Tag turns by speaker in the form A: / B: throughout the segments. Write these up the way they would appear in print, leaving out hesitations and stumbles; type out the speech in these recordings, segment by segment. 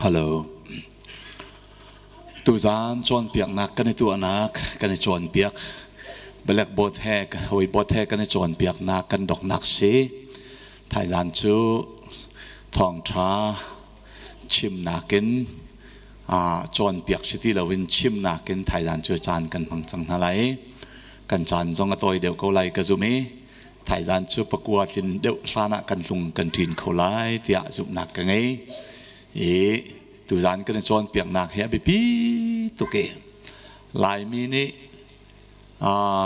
A: Hello. Tuzaan cawnpiaknak kan i tuahnak kan i cawnpiak. Blackboard he whiteboard he kan i cawnpiaknak kan doknak si. Thaizan cu thawngṭha chimnak in cawnpiak si ti loin chimnak in thaizan cu caan kan hmang cang hna lai. Kan caan zong a tawi deuh ko lai ka zum i thaizan cu pakua tlin deuh hlan ah kan tlung kan ṭin kho lai tiah zumhnak ka ngei. I tuzan kan i cawnpiaknak hi a biapi tuk i Laimi nih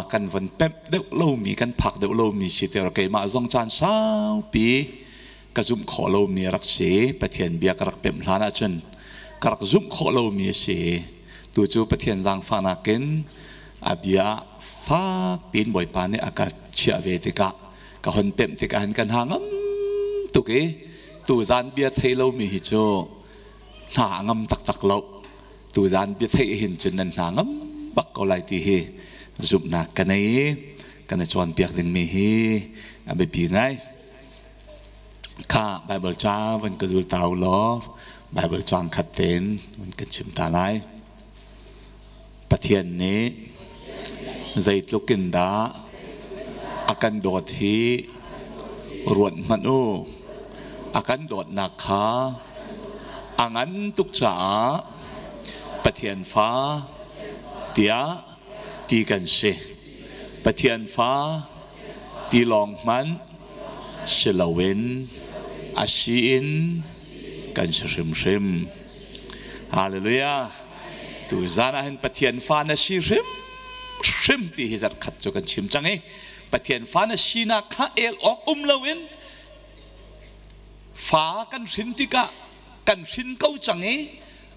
A: kan von pemh deuh lomi kan phak deuh lomi si tiah keimah zong caan saupi ka zumh khawh lomi a rak si. Pathian bia ka rak pemh hlan ahcun ka rak zumh khawh lomi a si. Tu cu Pathian zaangfahnak in a bia fak piin Bawipa nih a ka chiah ve tikah ka hon pemh tikah hin kan ha ngam tuk i tuzan bia thei lomi hi cu hna a ngam taktak lo. Tuzan bia theih hin cun nan hna ngam bak ko lai ti hi zumhnak ka nei i kan i cawnpiak dingmi hi a biapi ngai. Kha Baibal ca van ka zul ta u law Baibal caang khat tein van kan chim ta lai. Pathian nih zeitluk in dah a kan dawt hi ruat hmanh u. A kan dawtnak kha a ngan tuk caah Pathian fa tiah ti kan si. Pathian fa ti lawng hmanh si loin a si in kan si hrimhrim. Hallelujah. Tuzan ah hin Pathian fa na si hrimhrim ti hi zarh khat cu kan chim cang i Pathian fa na sinak kha el awk um loin fa kan hrin tikah kan hrin ko cang i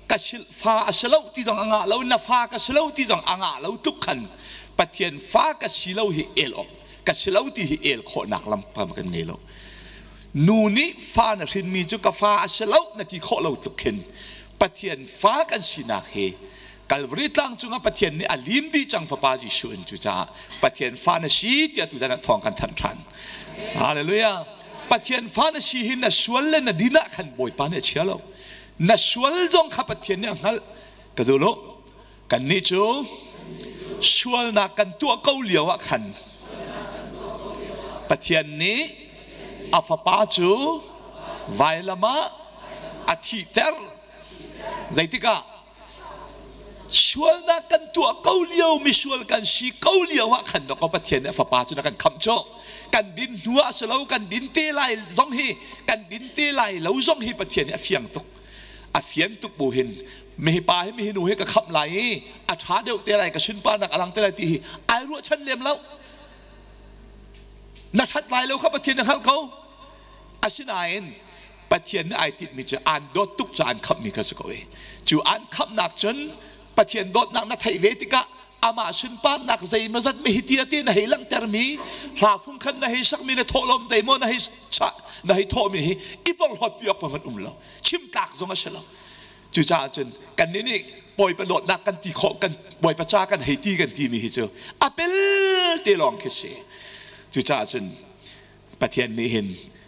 A: ka fa a si lo ti zong a ngah lo na fa ka si lo ti zong a ngah lo tluk khan Pathian fa ka si lo hi el awk ka si lo ti hi el khawhnak lam kan ngei lo. Nu nih fa na hrinmi cu ka fa a si lo na ti khawh lo tluk khin Pathian fa kan sinak hi Calvary tlang cungah Pathian nih a lim dih cang Fapa Jesuh in. Cucaah Pathian fa na si tiah tuzan ah thawng kan thanh ṭhan. Hallelujah. Pathian fa na si hi na sual le na din ah khan Bawipa nih a chia lo. Na sual zong kha Pathian nih a hngalh. Ka duh lo. Kannih cu sualnak kan tuah ko lio ah khan Pathian nih a Fapa cu vailam ah a thihter. Zeitikah sualnak kan tuah ko lio, misual kan si ko lio ah khan dawk Pathian nih a Fapa cu na kan khamh cu. Kan din hnu ah si lo, kan din te lai zong hi, kan din te lai lo zong hi Pathian nih a fiang tuk. A fian tuk bu hin mihi pa hi mihi nu hi ka khamh lai i a ṭha deuh te lai, ka sunparnak a lang te lai ti hi ai ruahchan lem lo. Na ṭhat lai lo kha Pathian na hngalh ko. Asinain Pathian nih ai tinhmi cu aan dawt tuk ca an khamhmi kha si ko i cu an khamhnak cun Pathian dawtnak na theih ve tikah amah sunparnak zeimawzat mi hi tia ti na hei langhtermi hla fung khan na hei sakmi na thawhlawm zeimaw na hei na hei thawhmi hi i porhlawt pi awk hmanh um lo, chim tlak zong a si lo. Cucaah cun kannih nih Bawipa dawtnak kan ti khawh, kan Bawipa ca kan hei ti kan timi hi cu a pel te lawng khi si. Cucaah cun Pathian nih hin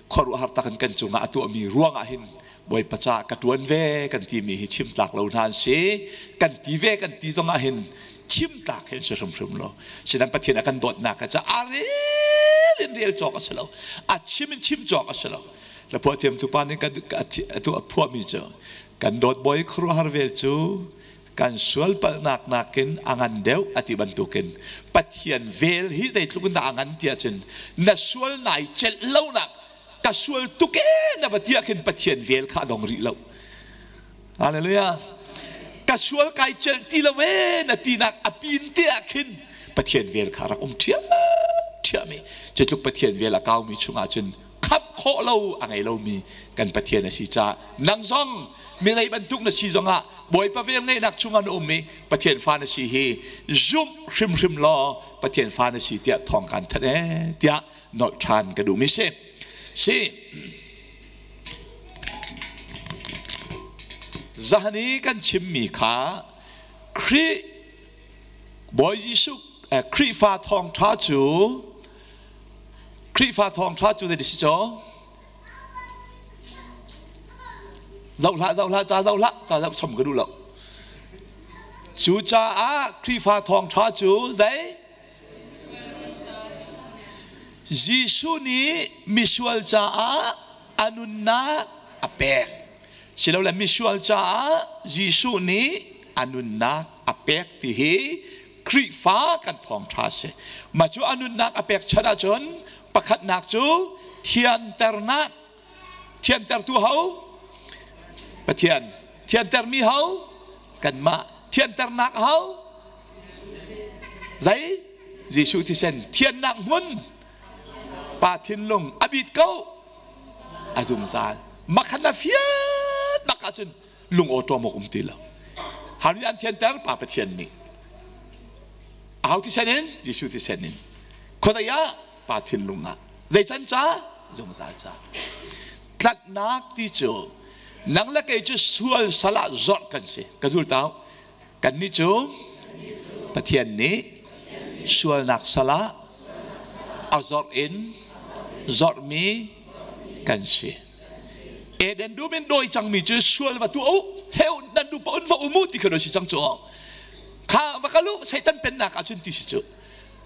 A: khuaruahhar tak in kan cungah a tuahmi ruangah hin Bawipa ca ka ṭuan ve kan timi hi chim tlak lo hna an si. Kan ti ve kan ti zongah hin chim tlak hin si hrimhrim lo. Sinan Pathian a kan dawtnak ca a rel in rel cawk a si lo, a chim in chim cawk a si lo. Na phuah thiam tu pa nih kan atu a phuahmi cu kan dawt Bawi khuaruahhar vel cu kan sual palhnak nakin a ngan deuh a ti bantukin Pathian vel hi zeitluk in dah a ngan ti ahcun na sual nai celh lonak ka sual tuk e na va ti ahkhin Pathian vel kha a dong rih lo. Hallelujah. Ka sual kai celh ti lo e na tinak a pin te ah khin Pathian vel kha rak um ṭhiam ṭhiam i cutluk Pathian vel a kaumi chungah cun khamh khawh lo a ngei lomi kan Pathian a si caah nang zong mi ngei bantuk na si zongah Bawipa vel ngeihnak chungah na um i Pathian fa na si hi zumh hrimhrim law Pathian fa na si tiah thawng kan thanh ee tiah nolh ṭhan ka duhmi si. Si Zahani kan chimmi kha Khrih Bawi Jesuh Khrihfa thawngṭha cu Khrihfa thawngṭha cu zei si caw? Zoh hlah, zoh hlah, ca zoh hlah, ca zoh chom ka duh lo. Cucaah Khrihfa thawngṭha cu zei? Jesuh nih misual caah a nunnak a pek. Silole misual caah Jesuh nih a nunnak a pek ti hi Khrihfa kan thawngṭha a si. Mah cu a nunnak a pek chan ahcun pakhatnak cu thianternak thiantertu ho Pathian thiantermi ho kanmah thianternak ho zei Jesuh thisen thiannak hmun pa thinlung a bit ko a zungzal makhan a fian bak ahcun lung awṭawm awk um ti lo hari an thianter pa Pathian nih aho thisen in Jesuh thisen in khuadei ah pa thinlung ah zei can ca zungzal ca tlatnak ti cu nang le kei cu sual sal ah zorh kan si ka zul tau kan nih cu Pathian nih sualnak sal ah a zorh in zorhmi kan si Eden dum in dawi cangmi cu sual va tu u heu nan du pa un va umu ti kha si cang cu kha va kalu Satan pennak ah cun ti si cu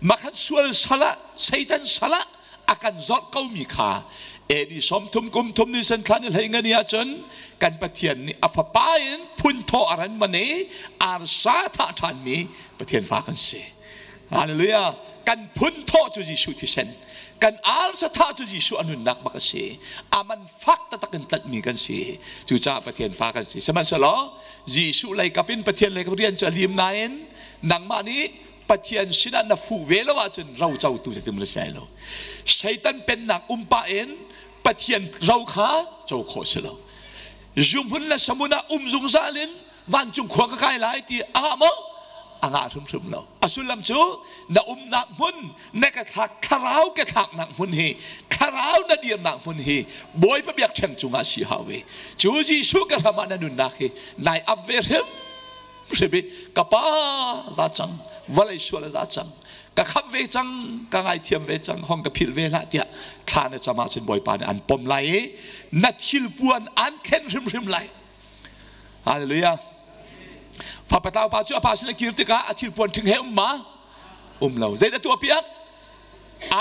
A: makhan sual salah Satan salah a kan zawrh komi kha AD 30 kum thum ni sen thla ni hlei ngani ahcun kan Pathian nih a fapa in phun thaw a ran man i arsa thah ṭhanmi Pathian fa kan si. Hallelujah. Kan phun thaw cu Jesuh thisen. Kan arsa thah cu Jesuh a nunnak bak a si. A man fak taktak in tlanhmi kan si. Cucaah Pathian fa kan si. Sihmanhsehlaw Jesuh lei kap in Pathian lei kap rian cu a lim nain nangmah nih Pathian sinah na fuh ve lo ahcun rocotu zeitin na si lo. Satan pennak um pah in Pathian ro kha co khawh si lo. Zumhun le samun ah um zungzal in vancung khua ka kai lai ti a ngah maw? A ngah hrimhrim lo. A sullam cu na umnak hmun, na ka thlak thlarau ka thlaknak hmun hi, thlarau na dirnak hmun hi Bawipa biakṭheng cungah si hau ve. Cu Jesuh ka hram ah na nunnak hi nai ap ve hrim hrim i ka pa za cang vawlei sual a za cang ka khamh ve cang ka ngaithiam ve cang hong ka philh ve hlah tiah thla na cam ahcun Bawipa nih an pom lai i na thilpuan an khen hrimhrim lai hallelujah fapa tlau pa cu a pa sin a kir tikah a thilpuan ṭhing he um ma um lo zeidah tuah piak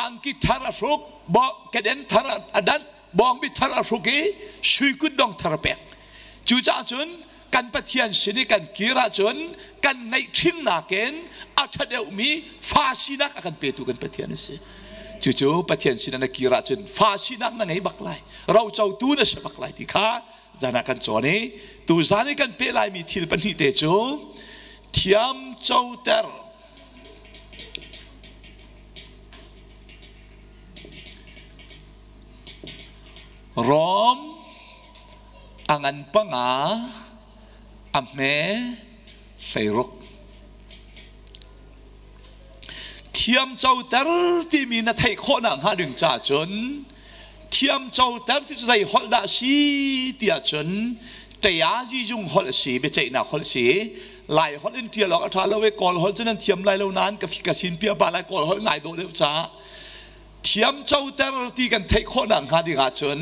A: angki thar a hruk bo keden thar a danh bawngbi thar a hruk i sui kutdong thar a pek cucaah cun kan Pathian sin i kan kir ahcun kan ngeih ṭhingnak in a ṭha deuhmi fa sinak a kan petu kan Pathian a si. Cucu Pathian sin na kir ahcun fa sinak na ngei bak lai, rocotu na si bak lai ti kha zan ah kan cawn i tuzan i kan peh laimi thil pahnih te cu thiam coter Rom a ngan panga a hme 16 thiamcoter timi na theih khawhnak hnga ding caah cun thiamcoter ti cu zei holh dah si tiah cun ṭeazi zung holh a si biaceihnak holh si lai holh in ṭial awk a ṭha lo i kawl holh cu nan thiam lai lo nain ka ka sin pia pa lai kawl holh ngai dawh deuh caah thiamcoter ti kan theih khawhnak hnga ding ahcun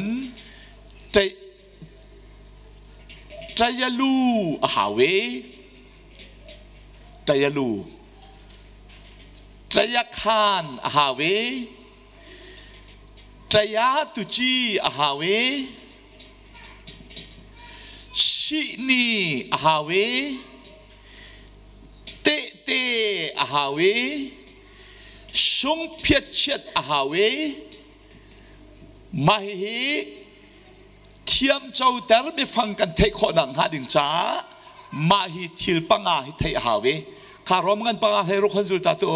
A: Ṭayalu a hau i ṭayalu ṭayakhan a hau i ṭaya tuci a hau i sihni a hau i tehte a hau i sungphiatchiat a hau i Mah hihi thiamcoter biafang kan theih khawh nakhnga ding caah mah hi thil panga hi theih a hau i kha rom ngan panga hlei ruk han zul ta tu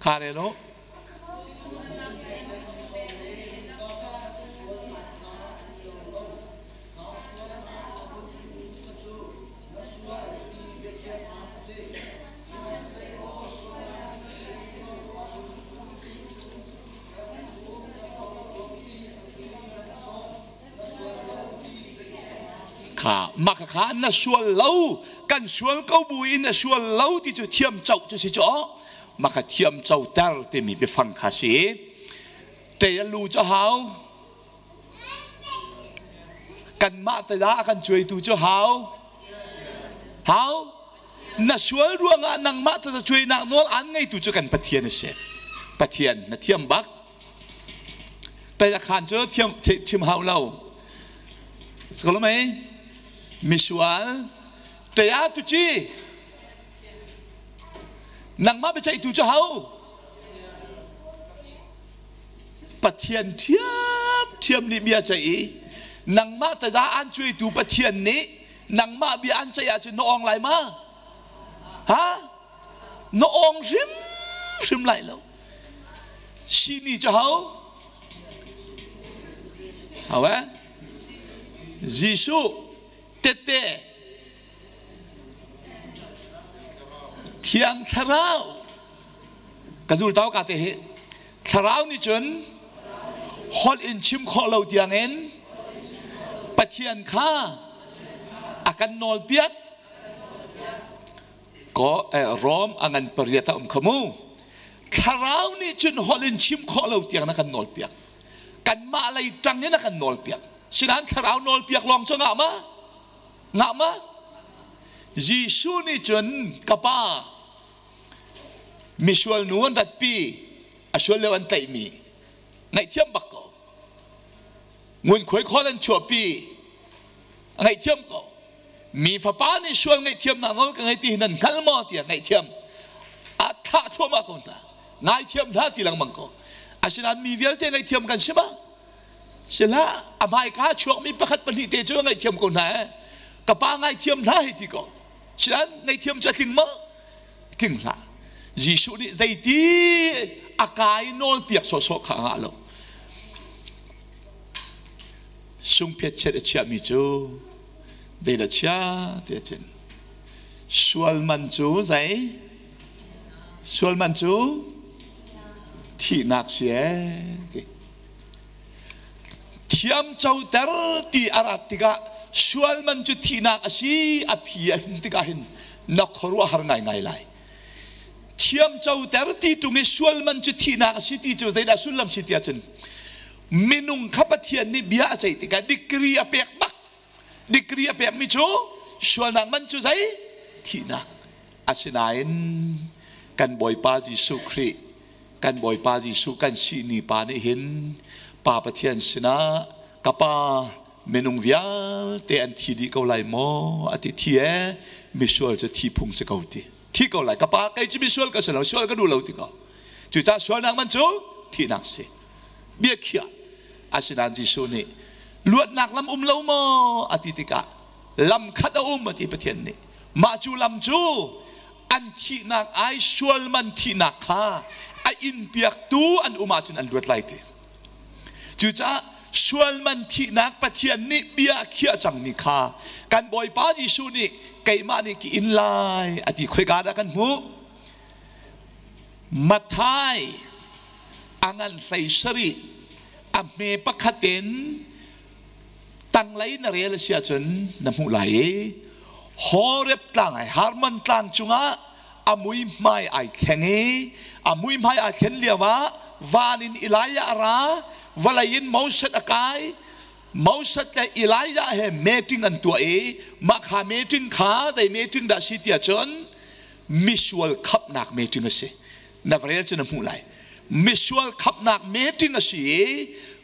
A: kha rel u Kha mah kha na sual lo kan sual ko bu in na sual lo ti cu thiam co cu si cu mah kha thiam co ter timi biafang kha si te a lu cu hau. Kanmah taza a kan cuaitu cu hau hau na sual ruangah nangmah taza cuainak nawl aan ngeitu cu kan Pathian a si. Pathian na thiam bak. Taza khan cu thiam chim hau lo. Sakalomei misual taya tu ci nangmah biaceihtu cu hau Pathian ṭhiamṭhiam nih bia ceih i nangmah taza aan cuaitu Pathian nih nangmah bia an ceih ahcun na awng lai ma? Ha? Na awng hrimhrim lai lo. Sini cu ho? Ho eh? Jesuh tette Thiang Thlarau ka zul tau ka te hi Thlarau nih cun holh in chim khawh lo tiangin Pathian kha a kan nawlpiak ko Rom a ngan pariat a um kha mu Thlarau nih cun holh in chim khawh lo tiang a kan nawlpiak kanmah lei ṭang in a kan nawlpiak sinain Thlarau nawlpiak lawng cu ngah ma ngah ma Jesuh nih cun ka pa misual nu an ratpi a sual lio an tlaihmi ngaihthiam bak ko ngunkhuai khawl an chuahpi a ngaihthiam ko mi fapa nih sual ngaihthiamnak nawl ka ngei ti hi nan hngal maw tiah ngaihthiam a thlah thluahmah ko hna ngaithiam hna ti lengmang ko asinain mi vialte ngaihthiam kan si ma sila a hmaika chuakmi pakhat pahnih te cu ngaihthiam ko hna eh ka pa ngaithiam hna hei ti ko Sinan ngaihthiam cu a tling maw? Tling hlah. Jesuh nih zeiti a kai nawlpiak sawhsawh kha a ngah lo. Sungphiat chiat a chiahmi cu zeidah chia ti a cin. Sual man cu zei? Sual man cu thihnak si ee ti. Thiamcoter ti a rat tikah sual man cu thihnak a si a phi a him tikah hin na khuaruahhar ngaingai lai. Thiamcoter ti tung i sual man cu thihnak a si ti cu zeidah sullam si ti ahcun minung kha Pathian nih bia a ceih tikah degree a pek bak. Degree a pekmi cu sualnak man cu zei? Thihnak. Asinain kan Bawipa Jesuh Khrih kan Bawipa Jesuh kan sihni pa nih hin Pa Pathian sinah ka pa minung vialte an thi dih ko lai maw a ti thi e misual cu thi phung si ko ti thi ko lai ka pa kei cu misual ka si lo sual ka duh lo ti ko cucaah sualnak man cu thihnak si bia khiah asinain Jesuh nih luatnak lam um lo maw a ti tikah lam khat a um a ti Pathian nih mah cu lam cu an thihnak ai sual man thihnak kha a inn piaktu an um ahcun an luat lai ti. Cucaah sual man thihnak Pathian nih bia a khiah cangmi kha kan Bawipa Jesuh nih keimah nih ki inn lai a ti khoika dah kan hmuh? Matthai a ngan hlei sarih a hme pakhat in tanglei na rel a si ahcun na hmuh lai i Horeb tlang ai Harmon tlang cungah a muihmai ai thleng i a muihmai ai thlen lio ah van in Elijah a ra vawlei in Moses a kai Moses le Elijah he meeting an tuah i mah kha meeting kha zei meeting dah si tiah cun misual khapnak meeting a si na va rel cu na hmuh lai misual khapnak meeting a si i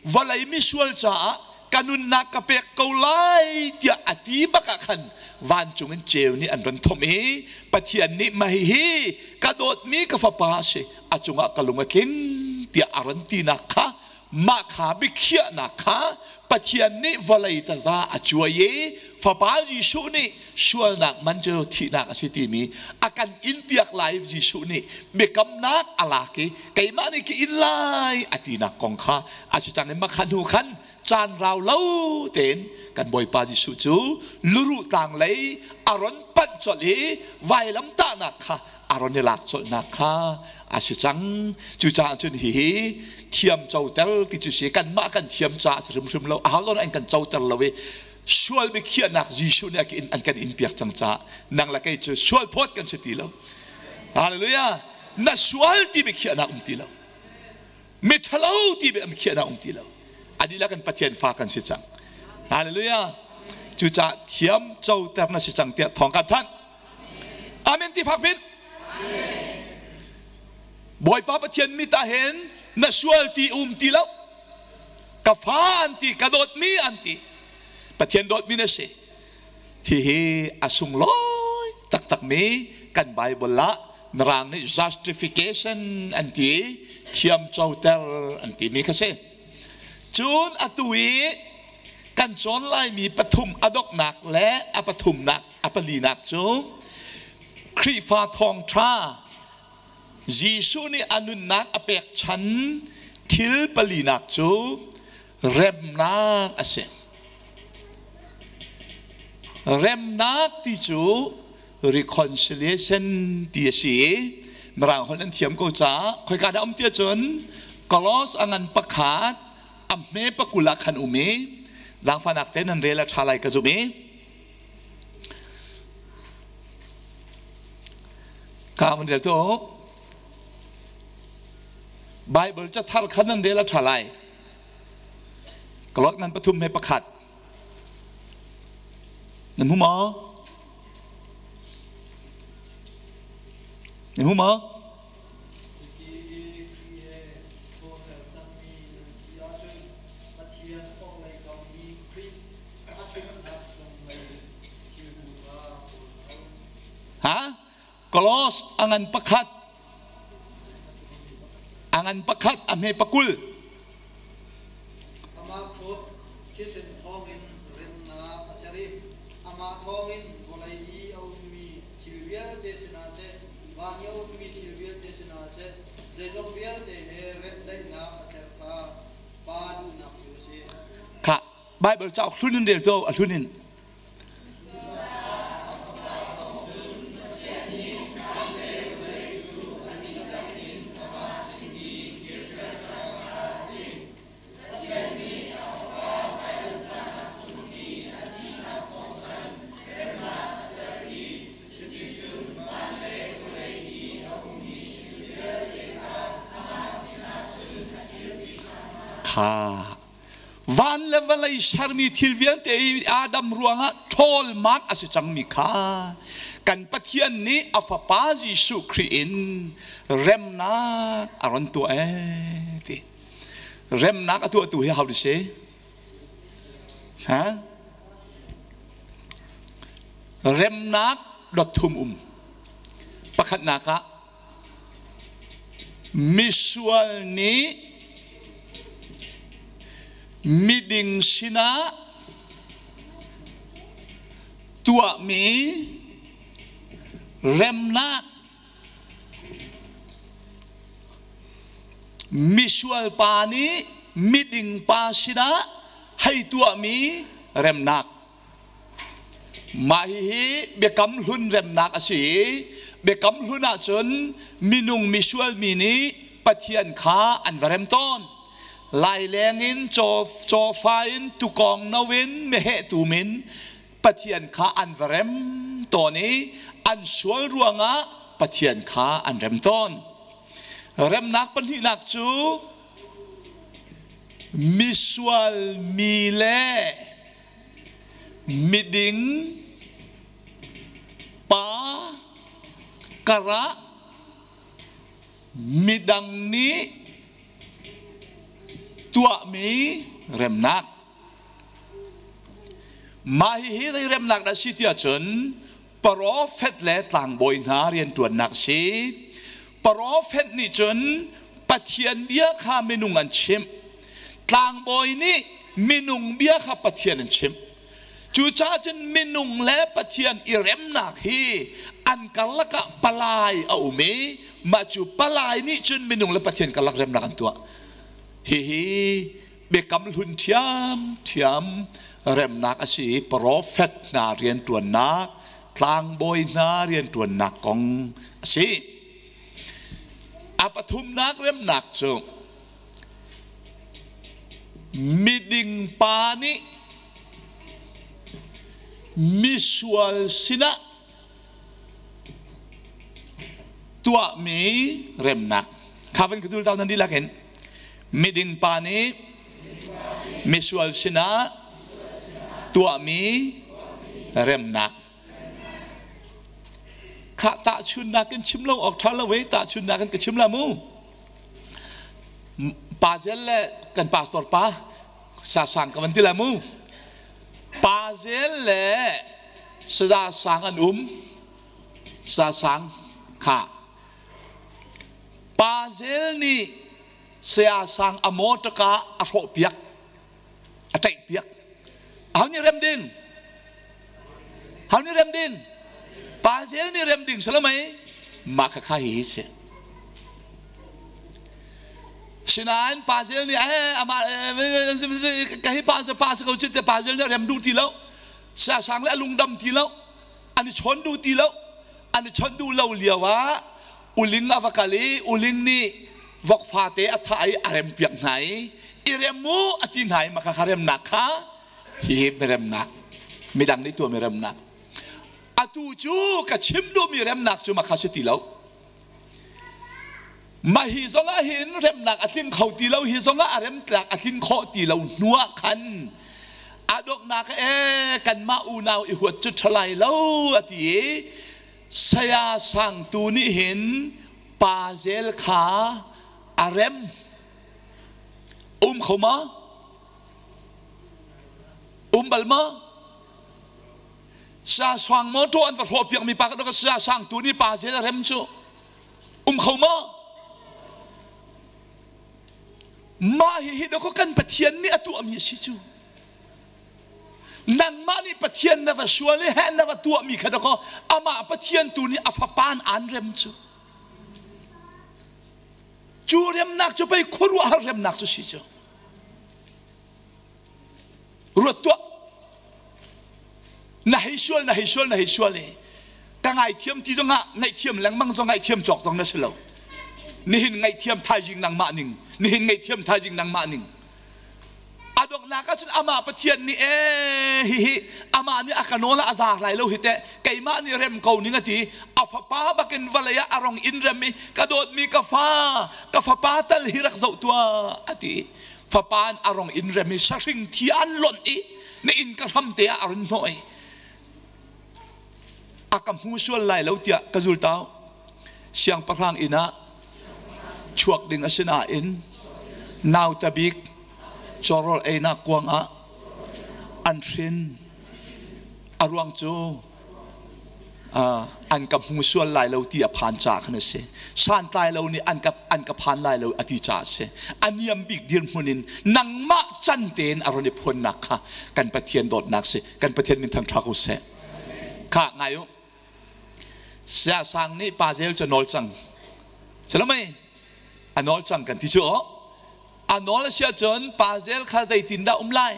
A: vawlei misual caah ka nunnak ka pek ko lai tiah a ti bak ah khan vancung in ceu nih an ron thomh i Pathian nih mah hihi ka dawtmi ka fapa a si a cungah ka lung a tling tiah a ron tinak kha mah kha biakhiahnak kha Pathian nih vawlei taza a cuai i Fapa Jesuh nih sualnak man cu thihnak a si timi a kan inpiak lai Jesuh nih biakamnak a lak i keimah nih ka in lai a tinak kong kha a si cang i makha hnu khan caan rau lo tein kan Bawipa Jesuh cu luruh tlang lei a ron panh colh i vailamtahnak kha a ron i lak colhnak kha a si cang. Cucaah cun hihi thiam coter ti cu si kanmah kan thiam caah si hrimhrim lo a hau an kan coter lo i sual biakhiahnak Jesuh nih an kan in piak cang caah nang le kei cu sual phawt kan si ti lo. Hallelujah. Na sual ti biakhiahnak um ti lo. Miṭhalo ti biakhiahnak um ti lo. A dihlak in Pathian fa kan si cang. Hallelujah. Cucaah thiam coter na si cang tiah thawng kan thanh. Amen ti fak pin. Bawipa Pathian mit ah hin na sual ti um ti lo. Ka fa an ti, ka dawtmi an ti. Pathian dawtmi na si. Hihi a sunglawi taktakmi kan Bible ah Mirang nih justification an ti, thiamcoter an timi kha si. Cun atu i kan cawn laimi pathum a donghnak le a pathumnak a palinak cu Khrihfa thawngṭha Jesuh nih a nunnak a pekchan thil palinak cu remnak a si. Remnak ti cu reconciliation ti a si i Mirang holh an thiam ko caah khoika dah um ti ahcun Kolos a ngan pakhat a hme pakul ah khan um i zaangfahnak te nan rel a ṭha lai ka zumh i Ka van rel tu Bible cathar khan nan rel a ṭha lai. Kalot ngan pathum he pakhat. Nan hmu maw? Nan hmu maw? Ha? Kolos a ngan pakhat a ngan pakhat a hme pakul
B: Amah phut thisen thawngin remnak a ser i amah thawngin vawlei i a ummi thil vialte sinah seh, van i a ummi thil vialte sinah seh, zeizong vialte he remdaihnak a ser kha Pa duhnak cu a si.
A: Kha Bible cauk hlun in rel to a hlun in Kha Van le vawlei sermi thil vialte i Adam ruangah ṭhawlmak a si cangmi kha kan Pathian nih a Fapa Jesuh Khrih in remnak a ron tuah ee ti. Remnak a tuahtu hi ho si? Ha? Remnak dot thum um. Pakhatnak ah Misual nih miding sinah tuahmi remnak misual pa nih miding pa sinah hei tuahmi remnak. Mah hihi Biakam Hlun remnak a si i Biakam Hlun ahcun minung misual mi nih Pathian kha an va rem tawn. Laileng in, cawfa in, tukawng no in, meheh tum in Pathian kha an va rem tawn i an sual ruangah Pathian kha an rem tawn. Remnak pahnihnak cu misual mi le miding pa karah midang nih tuahmi remnak. Mah hihi zei remnak dah si tiah cun profet le tlangbawi hna rianṭuannak si. Profet nih cun Pathian bia kha minung an chimh. Tlangbawi nih minung bia kha Pathian an chimh. Cucaah cun minung le Pathian i remnak hi an karlak ah palai a um i mah cu palai nih cun minung le Pathian karlak remnak an tuah. Hihi biakam hlun ṭhiamṭhiam remnak a si i profet hna rianṭuannak, tlangbawi hna rianṭuannak kong a si. A pathumnak remnak cu miding pa nih misual sinah tuahmi remnak. Kha van ka zul ta nan dihlak in miding pa nih misual sinah tuahmi Remnak. Khah tahchunnak in chim lo awk ṭha lo e tahchunnak in ka chim la mu. Pa Zel le kan pastor pa sa sang ka van ti la mu. Pa Zel le saza sang an um. Sa sang kha. Pa Zel nih saya sang a mawṭaka a hrawhpiak, a ṭaihpiak. Aho nih rem ding? Ho nih rem ding? Pa Zel nih rem ding salamai mah kha kha hi si. Sinain Pa Zel nih eh amah ka hi pa pa si ko cit te Pa Zel nih rem duh ti lo. Saya sang le a lungdam ti lo. An i chawn duh ti lo. An i chawnh duh lo lio ah uling a va kal i uling nih vok fate a thah i a rempiak hna i i rem mu a ti hna i maka kha remnak kha hihi miremnak midang nih tuahmi remnak atu cu ka chim duhmi remnak cu makha si ti lo mah hi zongah hin remnak a tling kho ti lo hi zongah a remtlak a tlin khawh ti lo hnuah khan a donghnak e kanmah unau i huat cu ṭhalai lo a ti i saya sangtu nih hin pa zel kha a rem um kho ma um bal ma sa sang maw to an va hrawh piak mi pa ka sa sang tu nih pa zel a rem cu um kho ma mah hi hi dawkaw kan Pathian nih a tuahmi a si cu nangmah nih Pathian na va sual i he na va tuahmi kha dawkaw amah Pathian tu nih a fapaan aan rem cu cu remnak cu pei khuaruahhar remnak cu si cu ruat tuah na hei sual na hei sual na hei sual i ka ngaithiam ti zongah ngaihthiam lengmang zong ngaihthiam cawk zong na si lo nihin ngaihthiam thaizing nangmah ning nihin ngaihthiam thaizing nangmah ning a donghnak ah cun amah Pathian nih ee hihi amah nih a ka nawl ah a za lai lo hi teh keimah nih rem ko ning a ti a fapa bakin vawlei ah a rong in rem i ka dawtmi ka fa ka fapa tal hi rak zoh tuah a ti fapa a rong in rem i sahring thi an lonh i na inn ka hram te ah a run hnawh i a ka hmu sual lai lo tiah ka zultau siangpahrang inn ah chuak ding a si nain nauta bik cawrawl einak kuang ah an hrin a ruang cu an ka hmu sual lai lo ti a phan caah khan a si santlai lo nih an ka an ka phan lai lo a ti caah a si a niam bik dirhmun in nangmah can tein a ron i phuannak kha kan Pathian dawtnak si kan Pathian min thangṭha ko seh kha ngai u Saya Sang nih pa zel cu nawl cang Salamai a nawl cang kan ti cu a nawl a si ahcun pa zel kha zeitindah um lai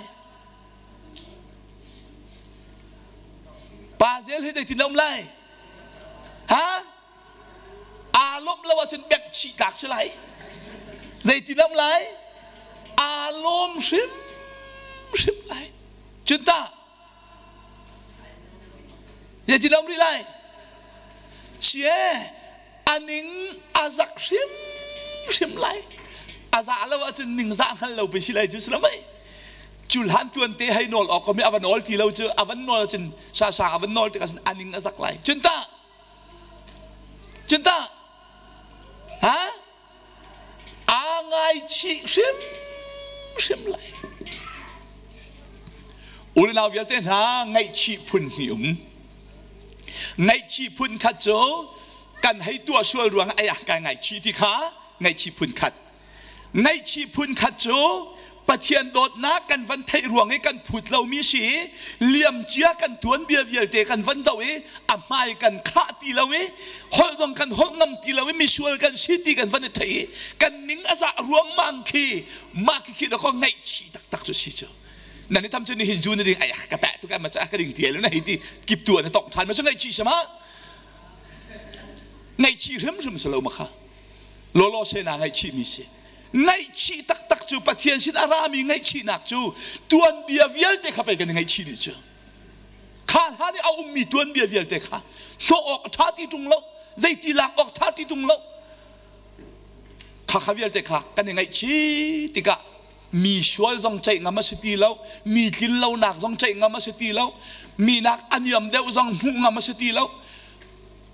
A: Pa zel hi zeitin um lai? Ha? Aa lawmh lo ahcun bek chih tlak si lai. Zeitin um lai? Aa lawm hrim hrim lai. Cun tah zeitin um rih lai? Sie a ning a zak hrim hrim lai. A za lo ahcun ning zah hngal lo pe si lai cu si lo mei? Culhan tuan te hei nawl awk mi a va nawl ti lo cu a van nawl cun sa sang a van nawl tikah a ning a zak lai cun ta cun ta ha aa ngaichih hrim hrim lai unau vialte hna ngaihchih phun hnih um ngaihchih phun khat cu kan hei tuah sual ruang ai ah kai ngaihchih ti kha ngaihchih phun khat Ngaihchih phun khat cu Pathian dawtnak kan van theih ruang i kan phut lomi si i liamcia kan tuanbia vialte kan van zoh i a hmai kan khah ti lo i holh zong kan holh ngam ti lo i misual kan si ti kan van i theih i kan ning a zah ruangmang khi mah khi khi dakaw ngaihchih taktak cu si cu nan i tham cu nihin zu na ding ai ka peh tuk ai ma ka ding ti na hei ti kip tu na tong than ma cu ngaihchih sama ngaihchih hrimhrim si lo ma kha lawlaw se naa ngaihchihmi si ngaihchih taktak cu Pathian sin a rami ngaihchihnak cu tuanbia vialte kha pei kan i ngaihchih dih cu kha hlan i a ummi tuanbia vialte kha hnawh awk a ṭha ti ṭung lo zeiti lak awk ṭha ti ṭung lo kha kha vialte kha kan i ngaihchih tikah. Mi sual zong ceih ngam a si ti lo, mi tlin lonak zong ceih ngam a si ti lo, mi nak a niam deuh zong hmuh ngam a si ti lo.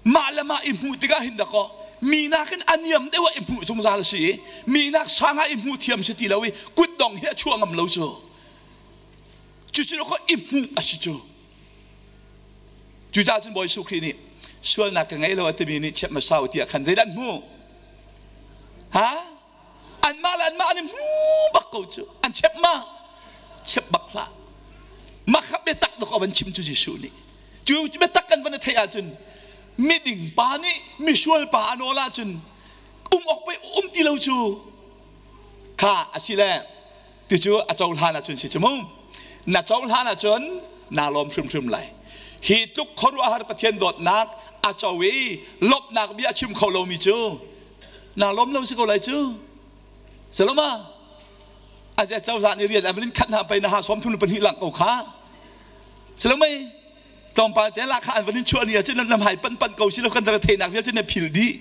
A: Mah le mah i hmuh tikah hin dakaw mi nakin a niam deuh ah i hmuh zungzal a si i mi nak sang ah i hmuh thiam si ti lo i kutdong hi a chuah ngam lo cu. Cucu dakaw i hmuh a si cu. Cucaah cun Bawi Jesuh Khrih nih sualnak ka ngei lo a timi nih chiat hmasa u tiah khan zeidah an hmuh? Ha? Anmah le anmah an i hmu bak ko cu. An chep ma? Chep bak hlah. Mah kha biatak dok a van chim cu Jesuh nih. Cu biatak kan van i theih ahcun miding pa nih misual pa a nawl ahcun um awk pei um ti lo cu. Kha a si le ti cu a cohlan ahcun si cu mu na cohlan ahcun naa lawm hrimhrim lai hi tluk khuaruahhar Pathian dawtnak a co i lawmhnak bia a chim kho lomi cu naa lawm lo si ko lai cu saloma azia cozah nih rian a van in khat hna pei na ha sawm thum le pahnih lang ko kha salomei tlawmpal te la kha an van in chuah ni ahcun nan hai pan pan ko si lo kan dara theihnak vialte na phil dih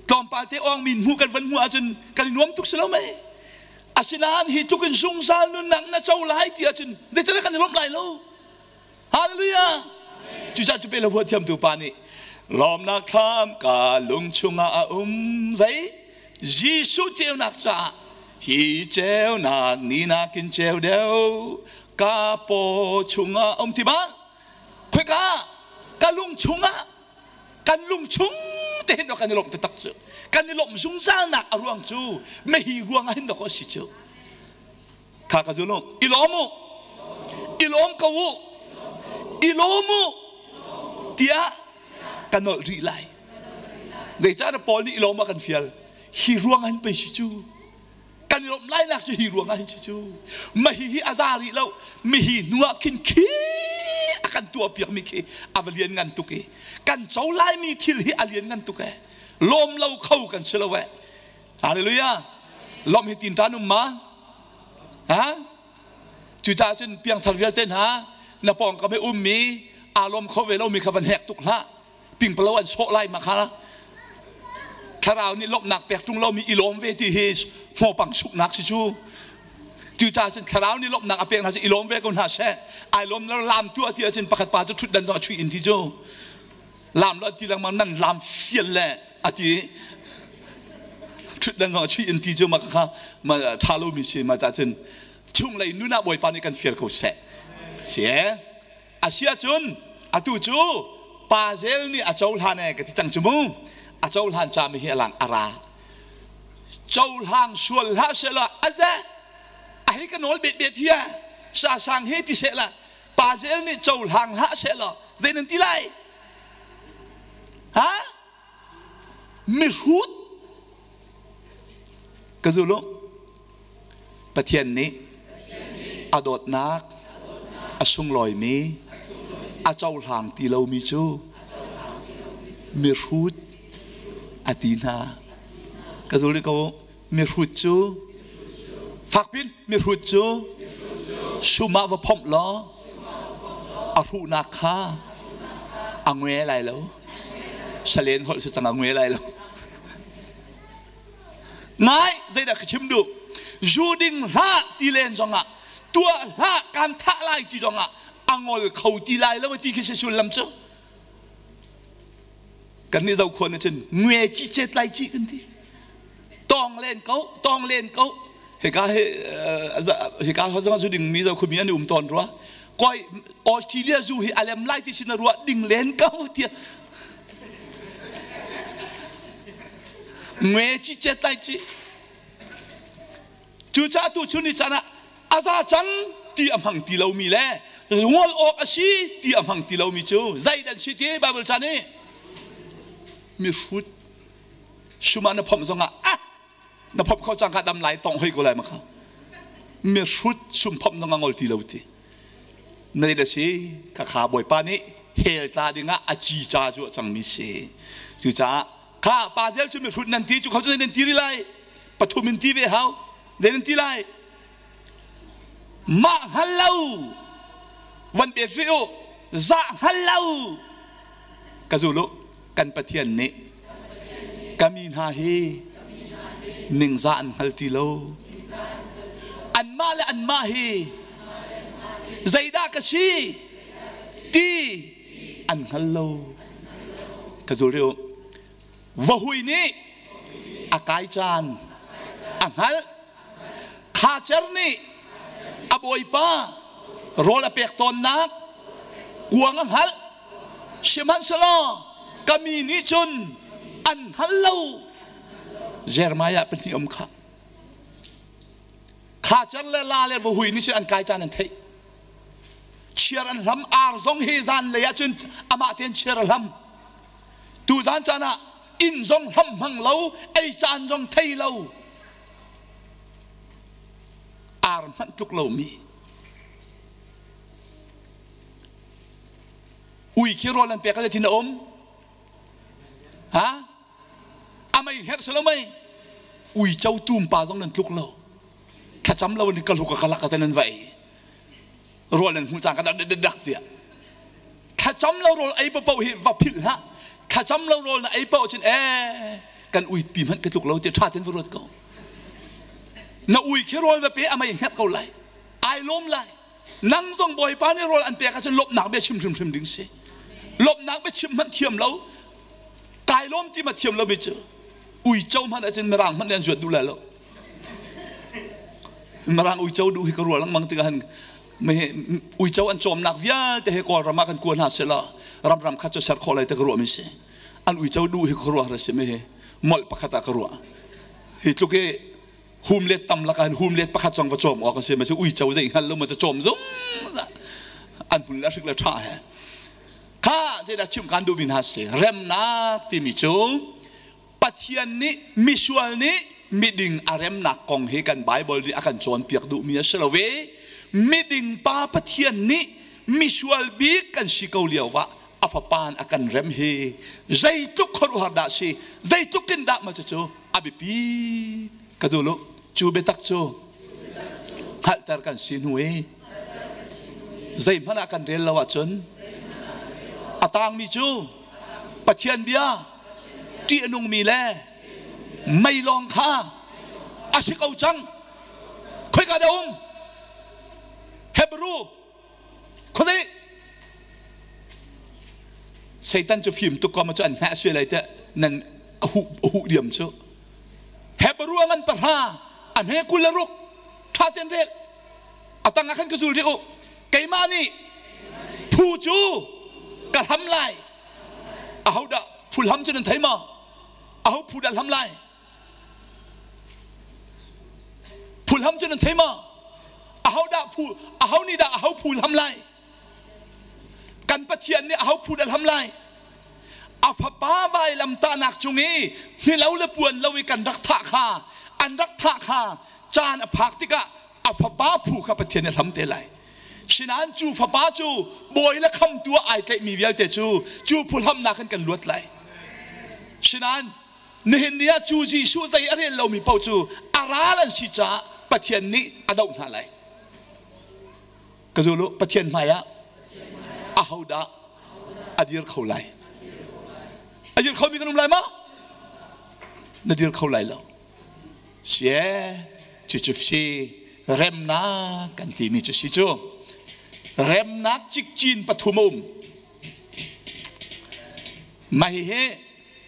A: tlawmpal te awng min hmuh kan van hmuh ahcun kan i nuam tuk si lo mei asinain hi tluk in zungzal nunnak na co lai ti ahcun zeitin kan i lawmh lai lo hallelujah cucaah cu pe lo thiamtu pa nih lawmnak thlam ka lung chungah a um zei Jesuh ceunak caah hi ceunak ni nakin ceu deuh ka paw chungah um ti ba khoika ka lung chungah kan lung chung te hin kan i lawmh taktak cu kan i lawmh zungzalnak a ruang cu mehi ruang ah hin dawk a si cu kha ka zul u i lawm u i lawm ko u i lawm u tiah ka nolh rih lai zeicahtiah Paul nih i lawm a kan fial hi ruang ah hin pei si cu kan i lawmh lainak cu hi ruang ah hin si cu mahi hi a za rih lo mihi hnu ah khin khi a kan tuah piakmi khi a va lian ngan tuk i kan co laimi thil hi a lian ngan tuk e lawm lo kho kan si lo e hallelujah lawmh hi tin tan um ma ha cucaah cun piangthar vialte hna na pawngkam i ummi aa lawm kho ve lomi kha van hek tuk hlah pingpalo an sawh lai ma kha thlarau nih lawmhnak pek ṭung lomi i lawm ve ti hi hmawpang suknak si cu cucaah cun thlarau nih lawmhnak a pek hna cu i lawm ve ko hna seh ai lawm lo lam tu a ti ahcun pakhat pa cu ṭhutdan zong a chuih in ti cu lam lo ti lengmang nan lam sial le a ti ṭhutdan zong a chuih in ti cu ma kha ma ṭha lomi si ma cah cun chunglei nun ah bawipa nih kan fial ko seh si A si ahcun atu cu pa zel nih a cohlan e ka ti cang cu mu. A cohlan cami hi a lang a ra. Cohlang sual hlah sehla aze a hi ka nawl bet bet hi sa sang hi ti sehla pa zel nih cohlang hlah sehla zei nan ti lai ha mihrut ka zulu Pathian nih a dawtnak a sunglawimi a cohlang ti lomi cu mihrut a ti hna. Ka zul rih ko mihrut cu fakpin mihrut cu sum ah va phomh law a hruhnak kha a ngue lai lo. Salen holh si cang a ngue lai lo. Ngai zeidah ka chim duh? Zu ding hlah ti len zongah tuah hlah kan thah lai ti zongah a ngol kho ti lai lo ti khi si sullam cu. Kan nih zokhua nih cun ngue ci cet lai ci kan ti. Tong len ko, tong len ko. Hika he hika zong zu ding mi zokhua mi an um tawn rua. Koi Australia zu hi alem lai ti sin rua ding len ko tiah Nge ci cet lai ci. Cucaah tu chun ni caan ah a za cang ti a hmang ti lomi le ngol awk a si ti a hmang ti lomi cu zeidan si ti Bible ca nih mihrut suma na phomh zongah ah na phomh kho cang ka dam lai tong hoi ko lai ma kha mihrut sum phomh zongah ngol ti lo ti na da si ka kha bawipa nih hell tla dingah a ci ca cu a cangmi si cucaah kha pa zel cu mihrut nan ti cu kho cu nan ti ri lai pathum in ti ve hau zei nan ti lai mah hngal lo van pe ri u zah hngal lo ka zul u kan pathian nih ka mi hna hi ningzah an hngal ti lo. anmah hi zeidah ka si ti an hngal lo. Ka zul rih u. Vahui nih a kai caan a hngalh. Khacer nih a bawipa rawl a pek tawnnak kuang a hngalh. Sihmanhsehlaw ka mi nih cun an hngal lo. Jeremiah pahnih um kha. Khacer le la le vahui nih cun an kai caan an theih. Chiar an hlam ar zong hi zan lei ah cun amah tein chiar a hlam. Tu zan caan ah inn zong hlam hmang lo, ei caan zong thei lo. Ar hmanh tluk lomi. Ui khi rawl an pek a thin a um. Ha? A mei herh selo mei. Uico tum pa zong nan tluk lo. Thlacam lo in ka hluk ka lak ka nan va ei. Rawl nan hmuh cang ka dak dak tiah. Thlacam lo rawl ei paoh hi va philh hlah. Thlacam lo rawl na ei paoh cun ee kan ui pi hmanh ka tluk lo ti tha ten va ruat ko. Na ui khi rawl va pe a mei hnget ko lai. Ai lawm lai. Nang zong Bawipa nih rawl an pek ahcun lawmhnak bia chim hrimhrim ding si. Lawmhnak bia chim hmanh thiam lo, kai lawm ti ma thiam lo mi cu uico hmanh ahcun mirang hmanh nih an zuat duh lai lo. Mirang uico duh hi ka ruah lengmang tikah hin uico an cawmnak vialte he Kawlram ah kan kua hna seh law ramram khat cu ser khawh lai te ka ruah mi si. An uico duh hi ka ruah ra si mi hi molh pakhat ah ka ruah. Hi tluk i hum let tam lakah hin hum let pakhat zong va cawm awk a si ma si uico zei hngal lo ma ca cawm zung an hmul le hrik le tha he kha zeidah chim kan duhmi hna si remnak timi cu Pathian nih misual nih miding a remnak kong hi kan Bible nih a kan cawnpiak duhmi a si lo ve miding pa Pathian nih misual bik kan si ko lio ah a fapa a kan rem hi zeitluk khuaruahhar dah si zeitluk in dah ma cucu a biapi ka dul u cu biatak cu hngalhter kan si hnu i zeihmanh ah kan rel lo ahcun a tangmi cu Pathian bia ṭih a nungmi le mei lawng kha a si ko cang khoika dah um Hebrew Khuadei Satan cu fim tuk ko ma cu an hngah suai lai teh nan a huh a huh diam cu Hebrew a ngan pahra a hme 26 tha ten rel a tang ah khan ka zul rih u keimah nih phu cu ka hlam lai aho dah phu hlam cu nan thei maw aho phu dah hlam lai Phulham cu nan thei maw? Aho dah phu aho nih dah aho phu hlam lai? Kan Pathian nih aho phu dah hlam lai? A fapa vailam tahnak cung i hnilo le puan lo i kan rak thah kha an rak thah kha caan a phak tikah a fapa phu kha Pathian nih hlam te lai. Sinain cu fapa cu bawi le khamtu ah ai tlaihmi vialte cu cu phuhlamnak in kan luat lai. Sinain Nihin ni ah cu Jesuh zei a rel lomi paoh cu a ral an si caah Pathian nih a doh hna lai. Ka zul u, Pathian hmai ah ahodah a dir kho lai? A dir khomi kan um lai maw? Na dir kho lai lo. Sie, cucu si remnak kan timi cu si cu. Remnak cikcin pathum a um. Mah hihi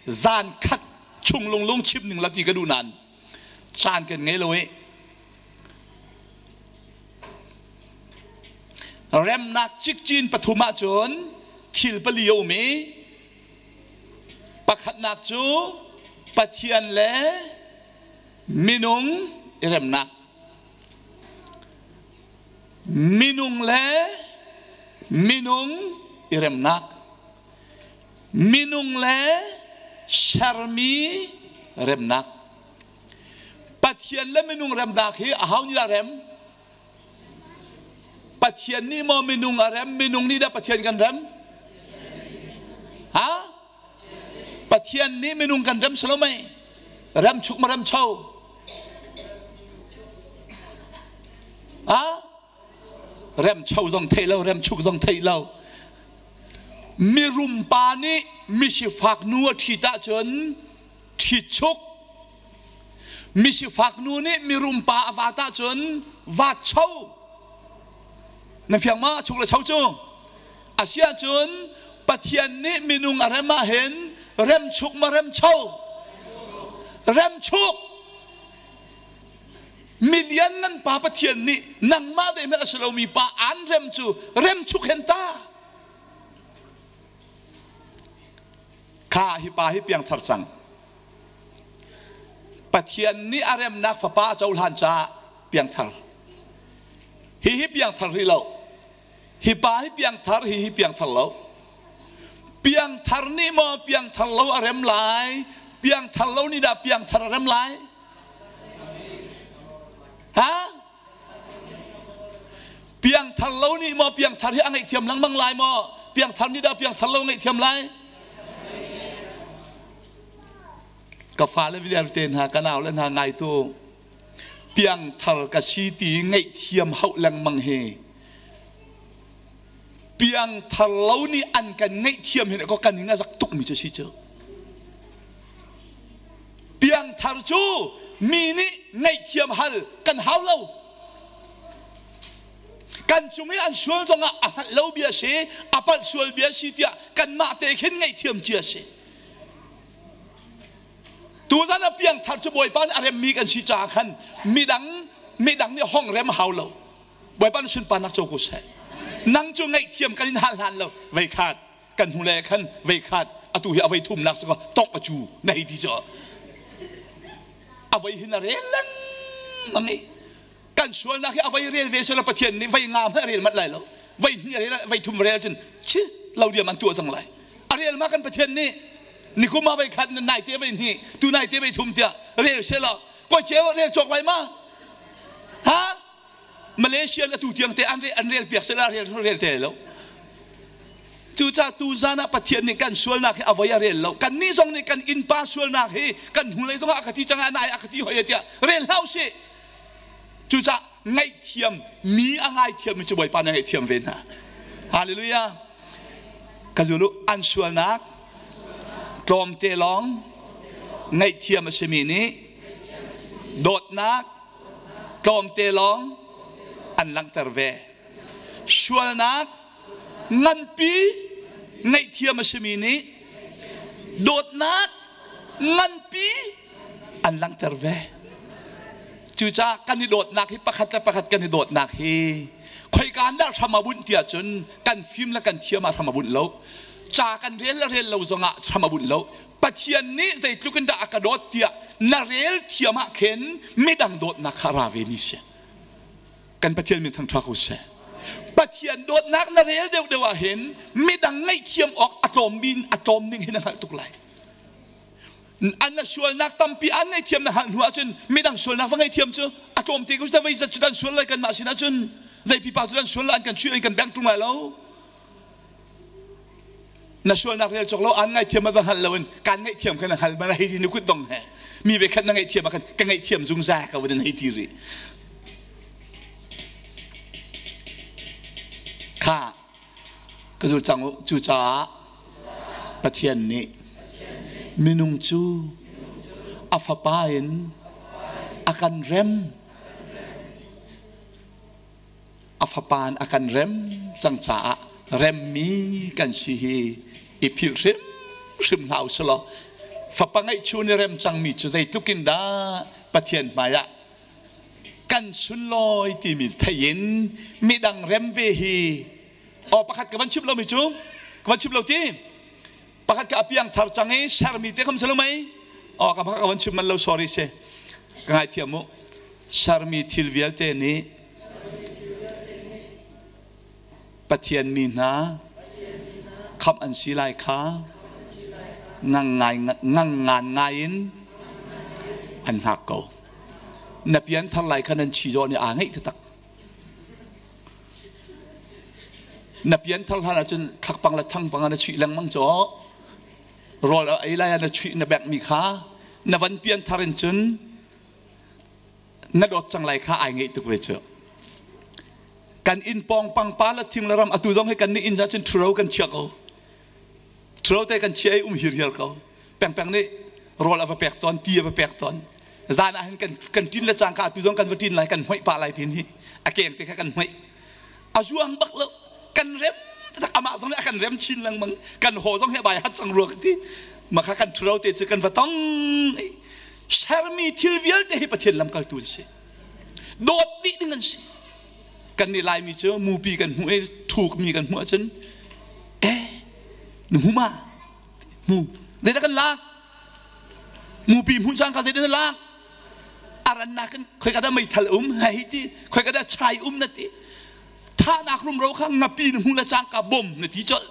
A: zan khat chung lunglung chim ning la ti ka duh nain caan kan ngei lo i remnak cikcin pathum ahcun thil pali a um i pakhatnak cu Pathian le minung i remnak minung le minung i remnak minung le sermi remnak Pathian le minung remnak hi aho nih dah rem Pathian nih maw minung a rem minung nih dah Pathian kan rem ha Pathian nih minung kan rem salo mei rem chuk ma rem cho ha Rem cho zong thei lo, rem chuk zong thei lo. Mirum pa nih misifak nu a ṭhit ahcun ṭhit chuk. Misifak nu nih mirum pa a vat ahcun vat cho. Na fiang ma chuk le cho cu? Asiahcun Pathian nih minung a rem ahhin remchuk ma remcho? Remchuk! Milian nan pa Pathian nih nangmah ve hmanh a si lomi pa aan rem cu remchuk hen ta. Kha hi pa hi piangthar cang. Pathian nih a remnak fapa a cohlan caah piangthar. Hi hi piangthar rih lo. Hi pa hi piangthar, hi hi piangthar lo. Piangthar nih maw piangthar lo a rem lai? Piangthar lo nih dah piangthar a rem lai? Ha? Piangthar lo nih maw piangthar hi a ngaihthiam lengmang lai maw? Piangthar nih dah piangthar lo ngaihthiam lai? Ka fale vialte hna, ka nau le hna ngaitu piangthar ka si ti ngaihthiam hauh lengmang hi piangthar lo nih an kan ngaihthiam hi ko kan ing a zak tuk mi cu si cu. Piangthar cu mi nih ngaihthiam hal kan hau lo. Kan cung i an sual zongah a hngalh lo bia si, a palh sual bia si tiah kanmah te khin ngaihthiam cia si. Tuzan a piangthar cu Bawipa nih a remmi kan si caah khan midang midang nih hong rem hau lo. Bawipa nih sunparnak co ko seh. Nang cu ngaihthiam kan in hal hlan lo. Vei khat kan hnu le khan vei khat atu hi a vei thumnak si ko tok a cu na hei ti cu a vei hin a rel lengmang i kan sualnak hi a vei rel ve sela Pathian nih vei nga hmanh a rel mat lai lo vei hnih a rel vei thum rel cun chi lo diam an tuah cang lai a rel ma kan Pathian nih nikum ah vei khat nai te vei hnih tu nai te vei thum tiah rel sela koi ceu rel cawk lai ma ha Malaysia na tu tiang te an an rel piak sela rel rel te lo cucaah tu zan ah Pathian nih kan sualnak hi a voi a rel lo kan nih zong nih kan innpa sualnak hi kan hnulei zong ah a ka ti cang ah nai a ka ti hoi tiah rel hlah usih cucaah ngaihthiam mi a ngaithiam mi cu Bawipa nih a ngaihthiam ve hna hallelujah ka zulu an sualnak tlawmte lawng ngaihthiam a simi nih dawtnak tlawmte lawng an langhter ve. Sualnak nganpi ngaihthiam a simi nih dawtnak nganpi an langhter ve. Cucaah kan i dawtnak hi pakhat le pakhat kan i dawtnak hi khoika dah hram a bunh tiah cun kan fim le kan thiam ah hram a bunh lo. Ca kan rel le rel lo zongah hram a bunh lo. Pathian nih zeitluk in dah a ka dawt tiah na rel thiam ah khin midang dawtnak kha ra ve mi si. Kan Pathian min thangṭha ko seh. Pathian dawtnak na rel deuh deuh ah hin midang ngaihthiam awk a tlawm min a tlawm ning hin na hngalh tuk lai. An na sualnak tampi an ngaihthiam na hngalh hnu ahcun midang sualnak va ngaihthiam cu a tlawm te ko vei zat cu dan sual lai kanmah sin ahcun zei pipa cu dan sual lai an kan chuih an kan beng ṭung lai lo. Na sualnak rel cawk lo an ngaihthiam ma va hngal loin kan ngaihthiam khan hngal ma hei ti ni kut dong he mi ve khat na ngaihthiam ah khan ka ngaihthiam zungzal ka van hei ti rih kha ka zul cang u cucaah Pathian nih minung cu a fapa in a kan rem A fapa in a kan rem cang caah remmi kan si hi i philh hrimhrim hlah u selaw fapa ngeihchun i rem cangmi cu zeitluk in dah Pathian hmaiah kan sunlawi timi thei in midang rem ve hi aw pakhat ka van chim lomi cu ka van chim lo ti pakhat ka apiang thar cang i sermi te kham selo mei aw ka pakhat ka van chim man lo sorry se ka ngaithiam mu sermi thil vialte nih Pathian mi hna khamh an si lai kha ngang ngai ngang ngan ngai in an hngak ko. Na pian thar lai kha nan chi zaw nih aa ngeih taktak. Na pian thar hlan ahcun thlakpang le thangpang ah na chuih lengmang caw. Rawl a ei lai ah na chuih na bengh mi kha na van pian thar in cun na dawt cang lai kha ai ngeih tuk ve cu kan inn pawng pangpa le thing le ram atu zong hi kan nih inn cun ṭhuro kan chia ko ṭhuro te kan chia i um hirhiar ko pengpeng nih rawl a va pek tawn ti a va pek tawn. Zan ah hin kan kan ṭin le cangka atu zong kan va ṭin lai, kan hmoih pah lai tin hi a keng te kha kan hmoih. A zuang bak lo. Kan rem tak amah zong nih a kan rem chin lengmang. Kan haw zong hi a bai hat cang rua ka ti. Maka kan ṭhuro te cu kan va tong. Sermi thil vialte hi Pathian lamkaltu an si. Dawt dih ding an si. Kan nih Laimi cu mupi kan hmuh i thukmi kan hmuh ahcun eh na hmu ma? Hmu. Zeidah kan lak? Mupi hmuh cang ka zeidah na lak? Arannak in khoika dah meithal um hei ti khoika dah chai um na ti thahnak rumro kha ngapi na hmuh le cangka bom na ti colh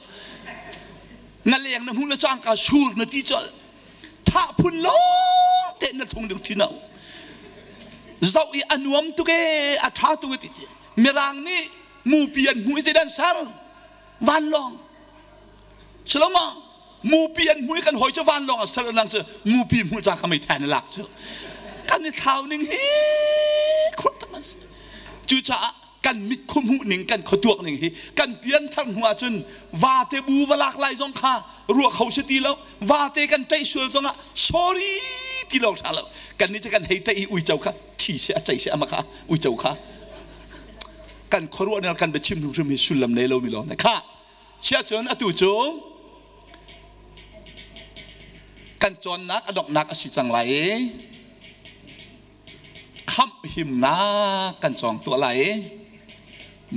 A: ngaleng na hmuh le cangka sur na ti colh thah phun lawng te na thung ding thin zoh i a nuam tuk e a tha tuk e ti mirang nih mupi an hmuh i zeidah an ser vanlawng Saloma mupi an hmuh i kan hawi cu vanlawng a ser lang cu mupi hmuh ca ka meithai na lak cu kan i thlau ning hi khur tak an si cucaah kan mit khu hmuh ning kan khuatuak ning hi kan pianthar hnu ahcun vate bu va lak lai zong kha ruah kho si ti lo vate kan ṭeih sual zongah sorry ti lo ṭha lo kan nih cu kan hei ṭeih i uico kha thi se a ceih se ama kha uico kha kan khuaruah ning kan biachim hrimhrim hi sullam nei lo mi lawng kha siahcun atu cu kan cawnnak a donghnak a si cang lai i khamh himnak kan cawng tuah lai i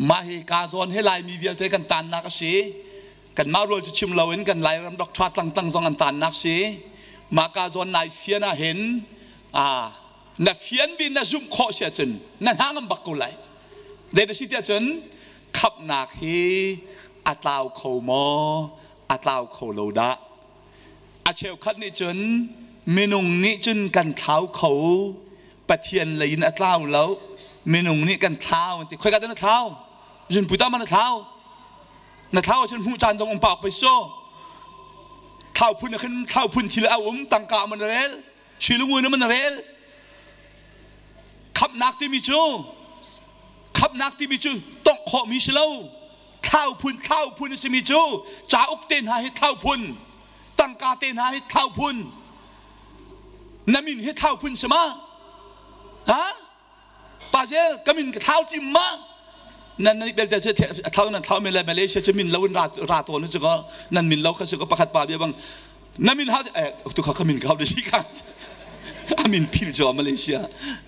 A: mah hi ka zawn hi Laimi vialte kan tannak a si. Kanmah rual cu chim loin kan Lairam doctor tlangtlang zong an tannak si. Mah ka zawn nai fian ah hin na fian bi na zumh khawh si ahcun na hna ngam bak ko lai. Zei da si tiah cun khamhnak hi a tlau kho maw a tlau kho lo dah? A cheukhat nih cun minung nih cun kan thlau kho, Pathian lei in a tlau lo, minung nih kan thlau an ti. Khoika dah na thlau? Zunpui ta ma na thlau? Na thlau ahcun hmuh caan zong um pauk pei so. Thlau phun ah khin thlau phun thil a um, tangka man rel, sui le ngun man rel. Khamhnak timi cu khamhnak timi cu tongh khawhmi si lo. Thlau phun thlau phun a simi cu cauk te hna hi thlau phun tangka te hna hi thlau phun na min hi thlau phun si ma ha pa zel ka min ka thlau tim ma nan nan belte cu thlau nan thlau men le Malaysia cu min lo in ra ra tawn cu ko nan min lo kha su ko pakhat pa bia bang na min ha eh tu kha ka min ka de si kha a min phil cu Malaysia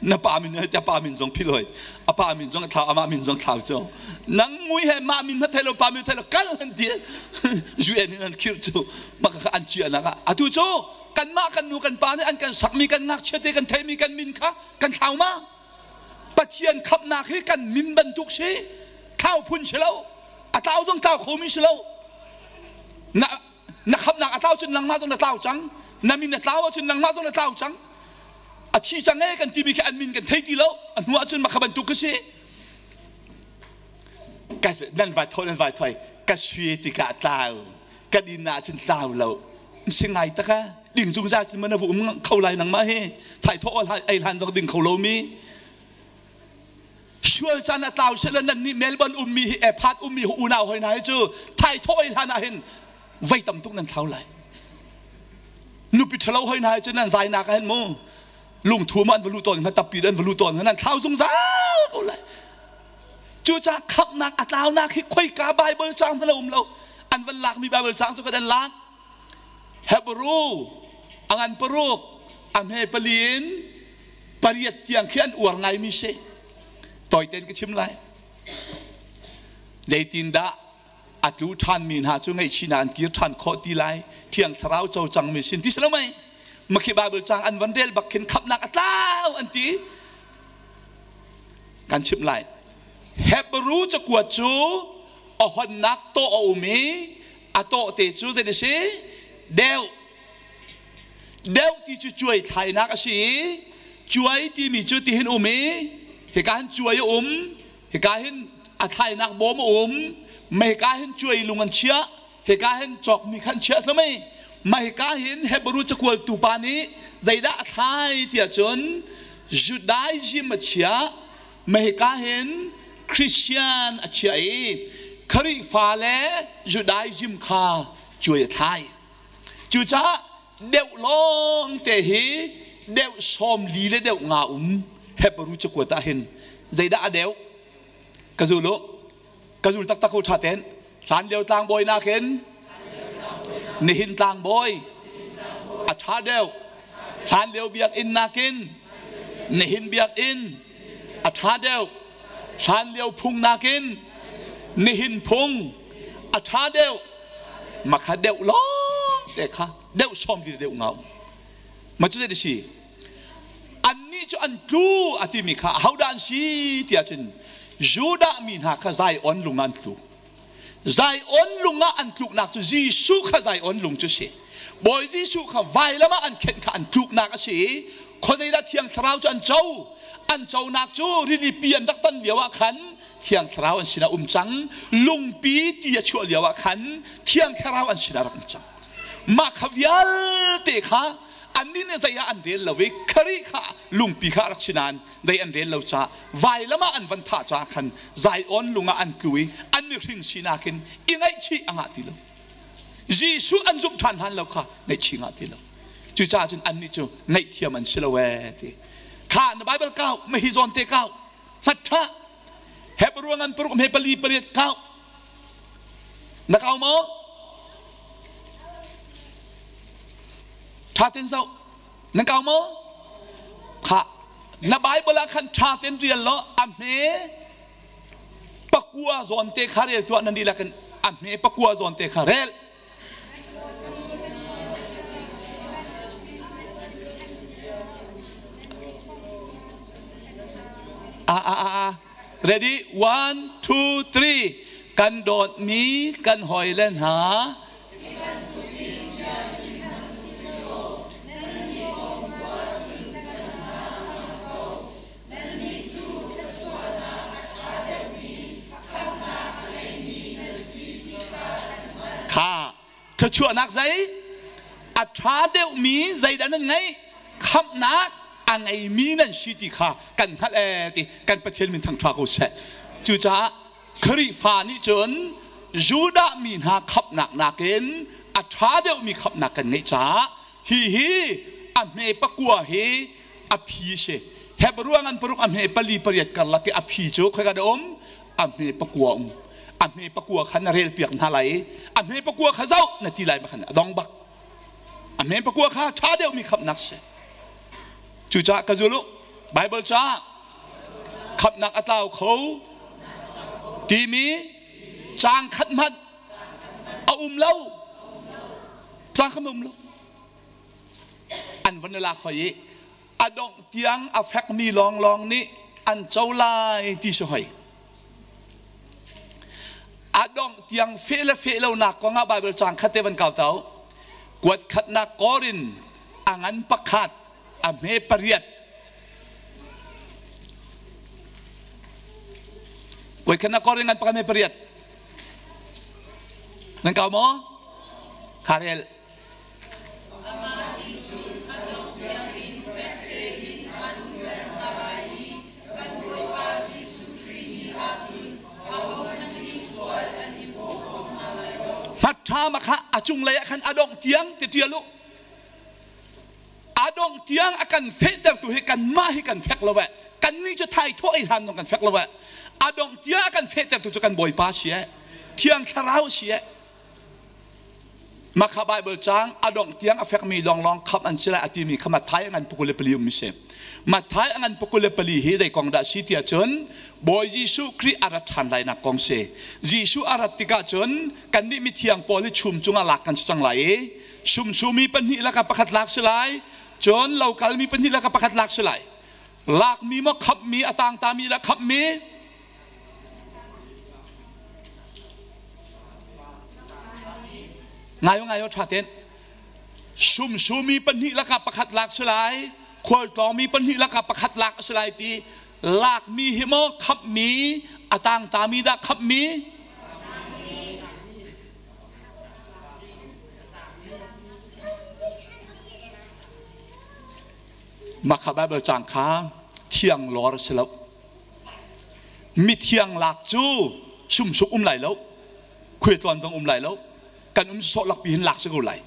A: na pa min ta pa min zong phil hoi a pa min zong thlau ama min zong thlau cu nang mui he ma min na thai lo pa min thai lo kal han ti UN in an khir cu maka an chia na ka atu cu kan mah kan nu kan pa nih an kan sakmi kan ngakchia te kan theimi kan min kha kan thlau ma Pathian khamnak hi kan min bantuk si thlau phun si lo a tlau zong tlau khomi si lo na na khamnak a tlau cun nangmah zong na tlau cang na min a tlau ahcun nangmah zong na tlau cang a thi cang ee kan timi khi an min kan thei ti lo a hnu ahcun mah kha bantuk ka si ka nan vai thaw nan vai thoi ka sui tikah tlau ka din ahcun tlau lo si ngai taka ding zungzal cun mana vu um kho lai nangmah hi thai thaw ei hlan zong ding kho lo mi Sual caan a tlau sehla nan nih Melbourne ummi hi Ephat ummi hi unau hoi hna hi cu thai thawh hoi hlan ah hin voi tam tuk nan thlau lai. Nupi ṭhalo hoi hna hi cu nan zainak ah hin mu lungthu ma an va lu tawn hnga tappi an va lu tawn hnga nan thlau zungzal ko lai. Cucaah khamhnak a tlaunak hi khoika Bible caang hmanh a um lo. An van lakmi Bible caang cu kan an lak. Hebrew a ngan paruk a hme pali in pariat tiang khi an uar ngaimi si. Tawitein ka chim lai. Zeitindah a tlu ṭhanmi hna cu ngaihchihnak an kir ṭhan khawh ti lai Thiang Thlarau co cangmi sin ti si lo mei? Makhi Bible caang an van rel bak khin khamhnak a tlau an ti. Kan chimh lai. Hebrew cakuat cu a honnak tawh a um i a tawh te cu zei a si? Deuh. Deuh ti cu cuai thlainak a si i cuai timi cu tihin um i hika hin cuai a um, hika hin a thlainak bawm a um, ma hika hin cuai lung an chiah, hika hin cawkmi kha an chiah lo mei. Ma hika hin Hebrew cakualtu pa nih zeidah a thlai tiah cun Judaism a chiah, ma hika hin Christian a chiah i Khrihfa le Judaism kha cuai a thlai. Cucaah deuh lawng te hi Deuh 40 le deuh nga um Hebrew cakuat ah hin zeidah a deuh? Ka zul u. Ka zul taktak ko ṭha ten. Hlan lio tlangbawi nakin nihin tlangbawi a ṭha deuh. Hlan lio biakinn nakin nihin biakinn a ṭha deuh. Hlan lio phung nakin nihin phung a ṭha deuh. Makha deuh lawng te kha deuh sawm ti deuh ngau. Ma cu zei si? Annih cu an tlu a timi kha ahodah an si tiah cun Judah mi hna kha Zion lung ah an tlu. Zion lung ah an tluknak cu Jesuh kha Zion lung cu si. Bawi Jesuh kha vailam ah an khenh kha an tluknak a si i khuazeidah Thiang Thlarau cu an co. An conak cu rilipi an rak tan lio ah khan Thiang Thlarau an sinah um cang. Lungpi ti a chuah lio ah khan Thiang Thlarau an sinah rak um cang. Mah kha vialte kha annih nih zei ah an rel lo i Khrih kha lungpi kha a rak si nain zei an rel lo caah vailam ah an van thah caah khan Zion lung ah an tlu i an i hring sinak in i ngaihchih a ngah ti lo. Jesuh an zumh ṭhan hlan lo kha ngaihchih ngah ti lo. Cucaah cun annih cu ngaihthiam an si lo ee ti. Kha na Bible kau, mahi zawn te kau, hmat ṭha. Hebrew ngan paruk hme pali pariat kau. Na kau maw? Ṭha ten zoh. Na kau maw? Kha na Bible ah khan ṭha ten rial law a hme pakua zawn te kha rel tuah nan dihlak in a hme pakua zawn te kha rel. Ah ah ah ah. Ready? One, two, three. Kan dawtmi kan hawile hna. Kha thluachuahnak zei a ṭha deuhmi zeidah nan ngeih? Khamhnak a ngeimi nan si ti kha kan hngalh ee ti kan Pathian min thangṭha ko seh. Cucaah Khrihfa nih cun Judah mi hna khamhnak nakin a ṭha deuhmi khamhnak kan ngeih caah hihi a hme pakua hi a phi si. Hebrew ngan paruk a hme pali pariat karlak i a phi cu khoika dah um? A hme pakua um. A hme pakua kha na rel piak hna lai i a hme pakua kha zoh na ti lai ma khan a dong bak. A hme pakua kha ṭha deuhmi khamhnak si. Cucaah ka zul u. Bible caah khamhnak a tlau kho timi caang khat hmanh a um lo. Caang khat um lo. An van i lak hoi i a dongh tiang a fekmi lawnglawng nih an co lai ti si hoi. A dongh tiang feh le feh lonak kongah Bible caang khat te van kau tau. Kuat khatnak Korin a ngan pakhat a hme pariat. Kuat khatnak Korin ngan pakhat hme pariat. Nan kau maw? Kharel. Hmattham kha a cunglei ah khan a dongh tiang ti ṭial u. A dongh tiang a kan fehtertu hi kanmah hi kan fek lo eh. Kannih cu thai thawh ei hlan zong kan fek lo eh. A dongh tiang a kan fehtertu cu kan Bawipa si eh. Thiang Thlarau si eh. Makha Bible caang a dongh tiang a fekmi lawnglawng khamh an si lai a timi kha Matthai a ngan 24 ummi si. Matthai a ngan 24 hi zei kong dah si tiah cun Bawi Jesuh Khrih a rat ṭhan lainak kong si. Jesuh a rat tikah cun kannih mithiang pawl hi chum cungah lak kan si cang lai i sumsumi pahnih lakah pakhat lak si lai, cun lo kalmi pahnih lakah pakhat lak si lai. Lakmi maw khamhmi a tangtami lah khamhmi Ngaio ngaio ṭha ten. Sumsumi pahnih lakah pakhat lak si lai, khualtlawngmi pahnih lakah pakhat lak a si lai ti lakmi hi maw khamhmi a tangtami dah khamhmi? Mah kha Baibal caang kha thiang lawr a si lo. Mithiang lak cu sumsuk um lai lo, khualtlawn zong um lai lo, kan um sawh lakpi hin lak si ko lai.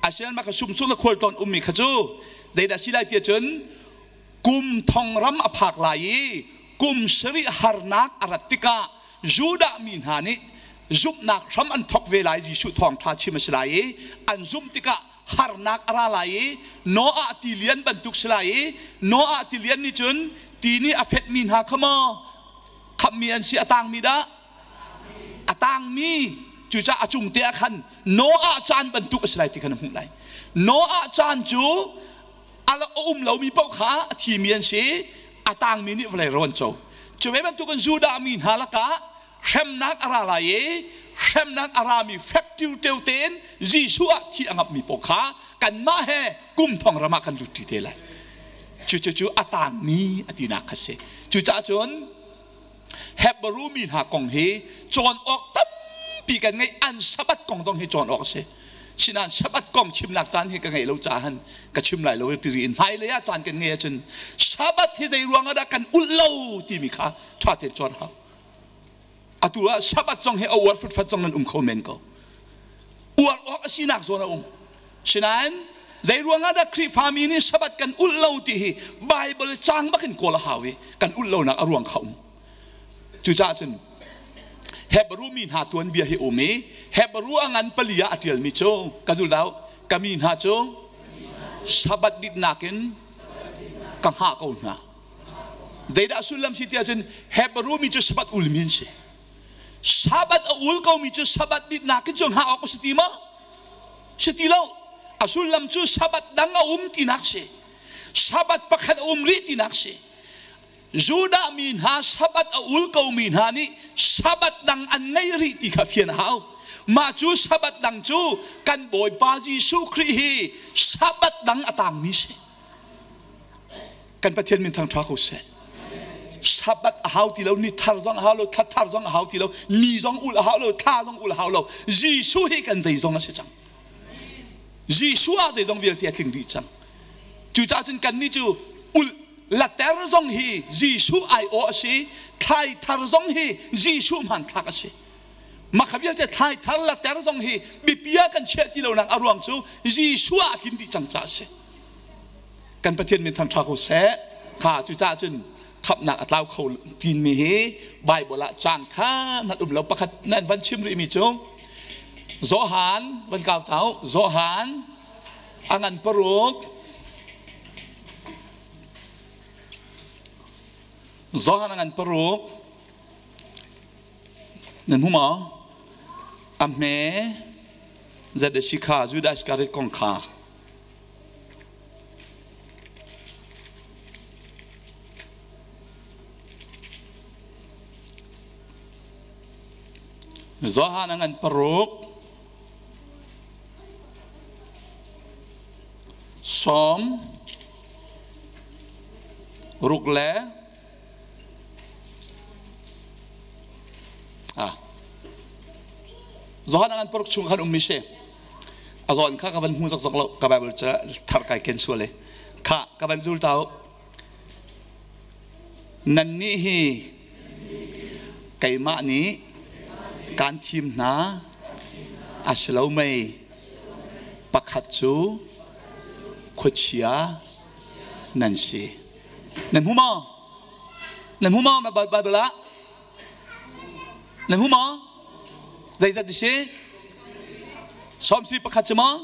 A: Asinain mah kha sumsuk le khualtlawn ummi kha cu Zeidah si lai tiah cun kum thong ram a phak lai i kum sarih harnak a rat tikah Judah mi hna nih zumhnak hram an thawk ve lai. Jesuh thawngṭha chim a si lai i an zumh tikah harnak a ra lai i Noah tilian bantuk si lai i Noah tilian nih cun ti nih a fetmi hna kha maw khammi an si, a tangmi dah a tangmi. Cucaah a cung te ah khan Noah caan bantuk a si lai ti khan a hmuh lai. Noah caan cu a um lomi paoh kha a thimi an si, a tangmi nih vawlei ro an co. Cu ve bantukin Judah mi hna lakah hremnak a ra lai i hremnak a rami fek ṭiuteu tein Jesuh ah thi a ngapmi paoh kha kanmah he kum thong ram ah kan lut ṭi te lai. Cucu a tangmi a tinak kha si. Cucaah cun Hebrew mi hna kong hi cawn awk tampi kan ngei. An Sabbath kong zong hi cawn awk a si. Sinain Sabbath kong chimnak caan hi ka ngeih lo caah ka chim lai lo ti in hmailei ah caan kan ngei ahcun Sabbath hi zei ruang ah dah kan ulh lo timi kha ṭha tein cawn hau. Atu ah Sabbath zong hi a uar futfat zong nan um kho men ko. Uar awk a sinak zawn a um. Sinain zei ruang ah dah Khrihfami nih Sabbath kan ulh lo ti hi Bible caang bak in kawl a hau i kan ulh lonak a ruang kha um. Cucaah cun Hebrew mi hna tuanbia hi um i Hebrew a ngan pali ah a ṭialmi cu ka zul dau ka mi hna cu Sabbath ditnak in ka hngah ko hna. Zeidah sullam si tiah cun Hebrew mi cu Sabbath ulmi an si. Sabbath a ul komi cu Sabbath ditnak in cu hngah awk a si ti maw? Si ti lo. A sullam cu Sabbath dang a um tinak si. Sabbath pakhat a um rih tinak si. Judah mi hna Sabbath a ul komi hna nih Sabbath dang an ngei rih ti kha fian a hau. Mah cu Sabbath dang cu kan Bawipa Jesuh Khrih hi Sabbath dang a tangmi si. Kan Pathian min thangṭha ko seh. Sabbath a hau ti lo, ni thar zong a hau lo, thla thar zong a hau ti lo, ni zong ul a hau lo, thla zong ul a hau lo. Jesuh hi kan zeizong a si cang. Jesuh ah zeizong vialte a tling dih cang. Cucaah cun kannih cu ul later zong hi Jesuh aiawh a si, thlai thar zong hi Jesuh hmanthlak a si. Mah vialte thlai thar later zong hi biapi ah kan chiah ti lonak a ruang cu Jesuh ah a tlin dih cang caah a si. Kan Pathian min thangṭha ko seh. Kha cucaah cun khamhnak a tlau kho tinmi hi Bible ah cang kha nan um lo. Pakhat nan van chim rihmi cu Johan van kau tau Johan a ngan paruk, Johan a ngan paruk nan hmu maw? A hme zat a si kha Judas Iscariot kong kha. Johan a ngan paruk, 16 le Johan a ngan paruk chung khan ummi si. A zawn kha ka van hmu zokzok lo, ka Bible ca thar kai ken sual i kha ka van zul tau. Nannih hi keimah nih kaan thim hna a si lo mei? Pakhat cu khuachia nan si. Nan hmu maw? Nan hmu maw Bible ah? Nan hmu maw? Zeizat si? 31 si maw?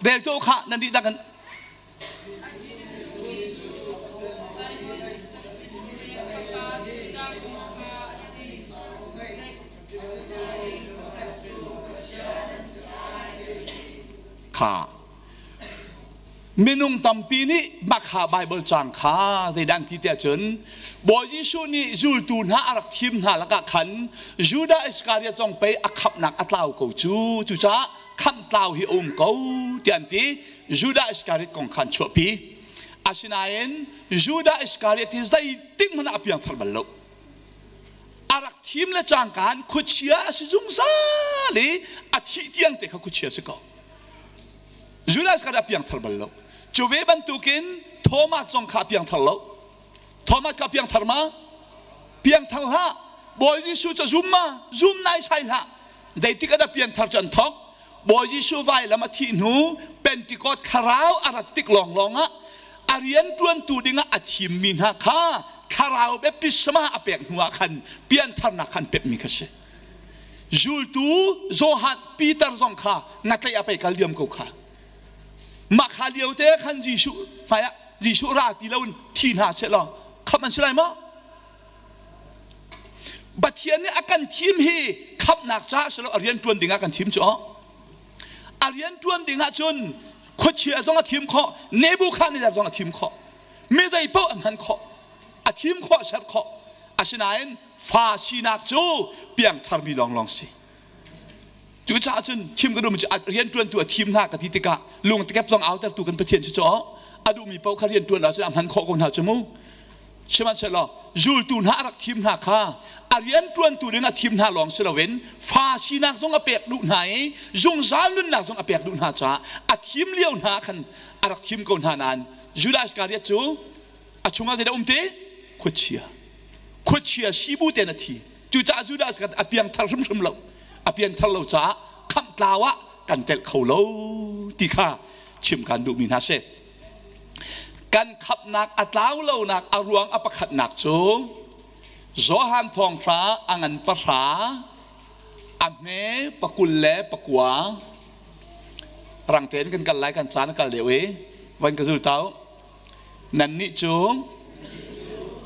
A: Rel tu kha nan dih dak in. Kha Minung tampi nih makha Baibal caang kha zeidah an ti tiah cun Bawi Jesuh nih zultu hna a rak thim hna lakah khan Judah Iskariot zong pei a khamhnak a tlau ko cu, cucaah khamh tlau hi a um ko tiah an ti. Judah Iskariot kong khan chuahpi. Asinain Judah Iskariot hi zeitik hmanh ah a piangthar bal lo. A rak thim le cangka in khuachia a si zungzal i a thih tiang te kha khuachia si ko. Judas kha a piangthar bal lo. Cu ve bantukin Thomas zong kha a piangthar lo. Thomas kha piangthar ma? Piangthar hlah. Bawi Jesuh cu zum ma? Zum nai sai hlah. Zeitik ah piangthar cu an thawk? Bawi Jesuh vailam a thih hnu Pentecost thlarau a rat tik lawnglawng ah. A rianṭuantu dingah a thimmi hna kha thlarau baptisma a pek hnuah khan piantharnak khan pekmi kha si. Zultu Johan Peter zong kha ngatlaih ah pei kal diam ko kha. Mah kha lio te khan Jesuh hmaiah Jesuh ra ti loin thi hna seh law khamh an si lai maw? Pathian nih a kan thim hi khamhnak caah si lo a rian ṭuan dingah kan thim cu. A rian ṭuan dingah cun khuachia zong a thim khawh, Nebuchadnezzar zong a thim khawh, mi zei paoh a hman khawh, a thim khawh, a ser khawh. Asinain fa sinak cu piangtharmi lawnglawng si. Cucaah cun chim ka duhmi cu rianṭuantu a thim hna ka ti tikah lungtekep zong autertu kan Pathian si cu a duhmi paoh kha rianṭuan ahcun a hman khawh ko hna cu mu. Sihmanhsehlaw zultu hna a rak thim hna kha a rianṭuantu ding a thim hna lawng si loin fa sinak zong a pek duh hna i zungzal nunnak zong a pek duh hna caah a thim lio hna khan a rak thim ko hna nain Judas Iskariot cu a chungah zeidah um ti? Khuachia. Khuachia sibu tein a thi. Cucaah Judas kan a piangthar hrimhrim lo. A piangthar lo caah khamh tlau ah kan telh kho lo ti kha chim kan duhmi hna si. Kan khamhnak a tlau lonak a ruang a pakhatnak cu Johan thawngṭha a ngan pahra a hme pakul le pakua rang tein kan kal lai kan caan a kal deuh i van ka zul tau nannih cu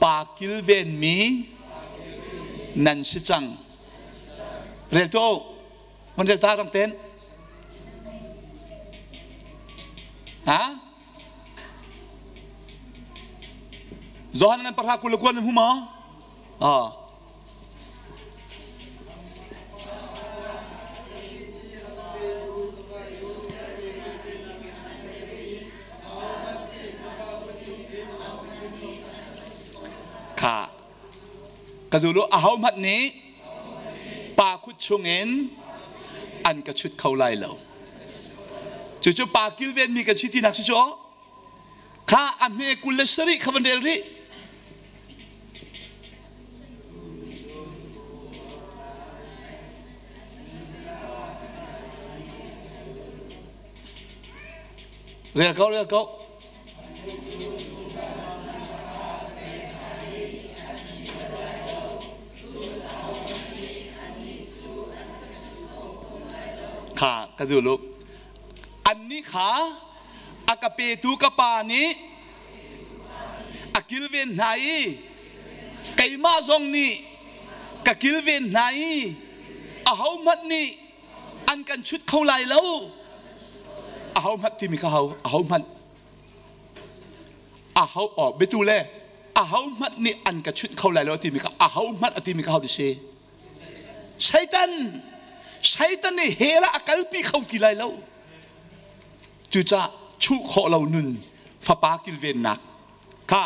A: pa kilvenmi nan si cang rel tu van rel ta rang tein ha Johan ngan parha kul le kuan nan hmu maw? Ah. Kha ka zulu aho hmanh nih pa kut chungin an ka chut kho lai lo. Cucu pa kilvenmi kan si tinak si cu kha a hme 27 kha van rel rih. Rel ko, rel ko. Kha ka zul u. Annih kha a ka petu ka pa nih a kilven hna i keimah zong nih ka kilven hna i ahohmanh nih an kan chut kho lai lo. Ahohmanh timi kha ahohmanh aho aw biatu le ahohmanh nih an ka chunh kho lai lo timi kha ahohmanh a timi kha ho si Satan Satan nih hell ah a kalpi kho ti lai lo cucaah chuh khawh lo nun fapa kilvennak kha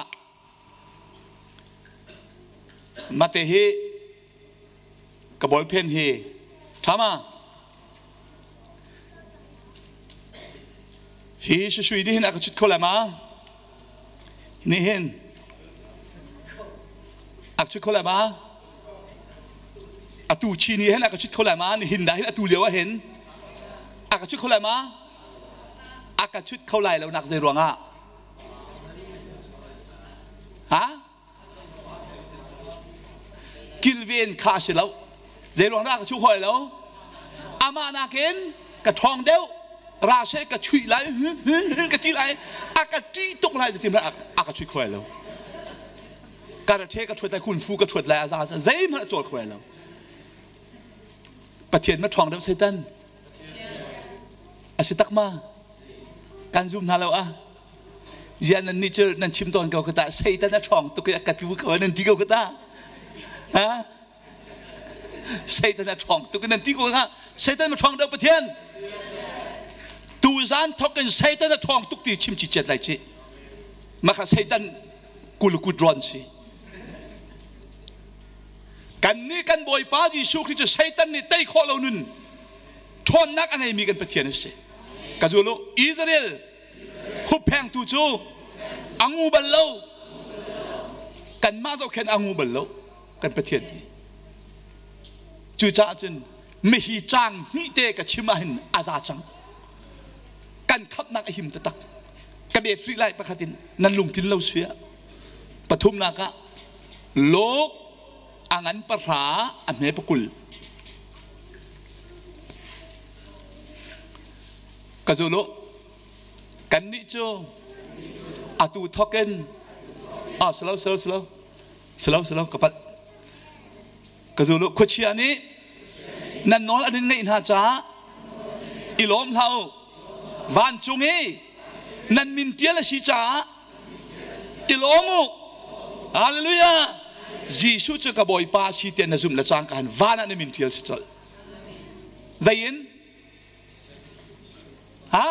A: mate hi ka ballpen hi ṭhama hi sui nih hin a ka chut kho lai ma nih hin a ka chut kho lai ma atu chi nih hin a ka chut kho lai ma ni hin dah hin atu lio ah hin a ka chut kho lai ma a ka chut kho lai lo nak zei ruangah ha Kilven kha a si lo. Zeiruang dah ka chuh hawi lo? Amah nakin ka ṭhawng deuh. Ra she ka chuih lai, ka ti lai. A ka ṭih tuk lai ti a ka chuih kho lo. Karate ka ṭhuat lai, kung fu ka ṭhuat lai, a za zeihmanh a cawl kho lo. Pathian ma ṭhawng deuh Satan. A si tak ma? Kan zum hna lo ah. Ziah nan nih cu nan chim tawn ko kata Satan a ṭhawng tuk i a ka tlu ko nan ti ko kata. Ha? Satan a ṭhawng tuk i nan ti ko kha. Satan ma ṭhawng deuh Pathian. Tu zan thok in Satan a ṭhawng tuk ti chim chi chet lai chi. Maka Satan kulukut ron si. Kan nih kan Bawipa Jesuh Khrist cu Satan nih tei khawh lo nun ṭhawnnak a ngeimi kan Pathian a si. Ka zul u Israel Hupphengtu cu a ngu bal lo. Kanmah zohkhenh a ngu bal lo kan Pathian hi. Cucaah cun mihi caang hnih te ka chim ahhin a za cang. Kan khamhnak a him taktak. Ka bet rih lai pakhat in nan lungtin lo sia. Pathumnak ah Lok a ngan pahra a hme pakul. Ka zul u. Kannih cu atu thokin ah silo silo silo silo silo ka palh. Ka zul u. Khuachia nih nan nawl an in ngeih hna caah i lawm hlah u. Vancung i nan min ṭial a si caah i lawm u. Hallelujah! Jesuh cu ka Bawipa a si tiah na zumh le cangka hin van ah na min ṭial si colh. Zei in? Ha?